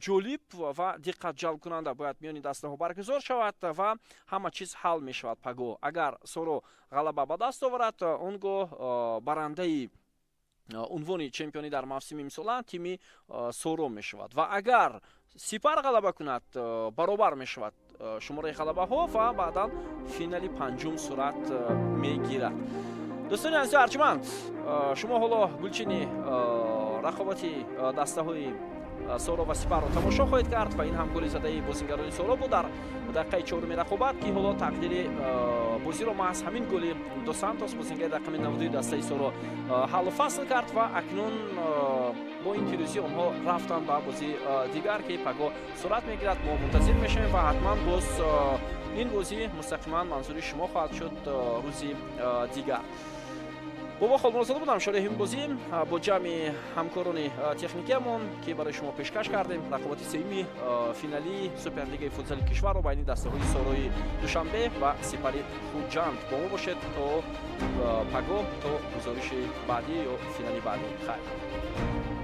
ҷолиб ва диққатҷалбкунанда бояд миёни дастаҳо баргузор шавад ва ҳама чиз ҳал мешавад пагоҳ. Агар Соро ғалаба ба даст оварад, он гоҳ барандаи унвони чемпионӣ дар мавсими имсола тими Соро мешавад ва агар Сипар ғалаба кунад, баробар мешавад шумораи ғалабаҳо ва баъдан финали панҷум сурат мегирад. Дӯстони азиз арҷманд, шумо ҳоло гулчини рақобати дастаҳои Соро ва Сипарро тамошо хоҳед кард ва ин ҳам голи задаи бозингарони Соро буд дар дақиқаи чоруми рақобат, ки ҳоло тақдири бозиро маҳз ҳамин голи До Сантос, бозингари рақами 92 дастаи Соро, ҳаллу фасл кард ва акнун бо ин пирӯзӣ онҳо рафтанд ба бозии дигар, ки пагоҳ сурат мегирад. Мо мунтазир мешавем ва ҳатман боз ин бозӣ мустақиман манзури шумо хоҳад шуд рӯзи дигар. Бобо Холмуродзода будам, шореҳи ин бозӣ бо ҷамъи ҳамкорони техникиамон, ки барои шумо пешкаш кардем рақобати сеюми финалии Суперлигаи футзали кишварро байни дастаҳои Сорои Душанбе ва Сипари Хуҷанд. Бо мо бошед то пагоҳ, то гузориши баъдӣ ё финали баъдӣ. Хайр.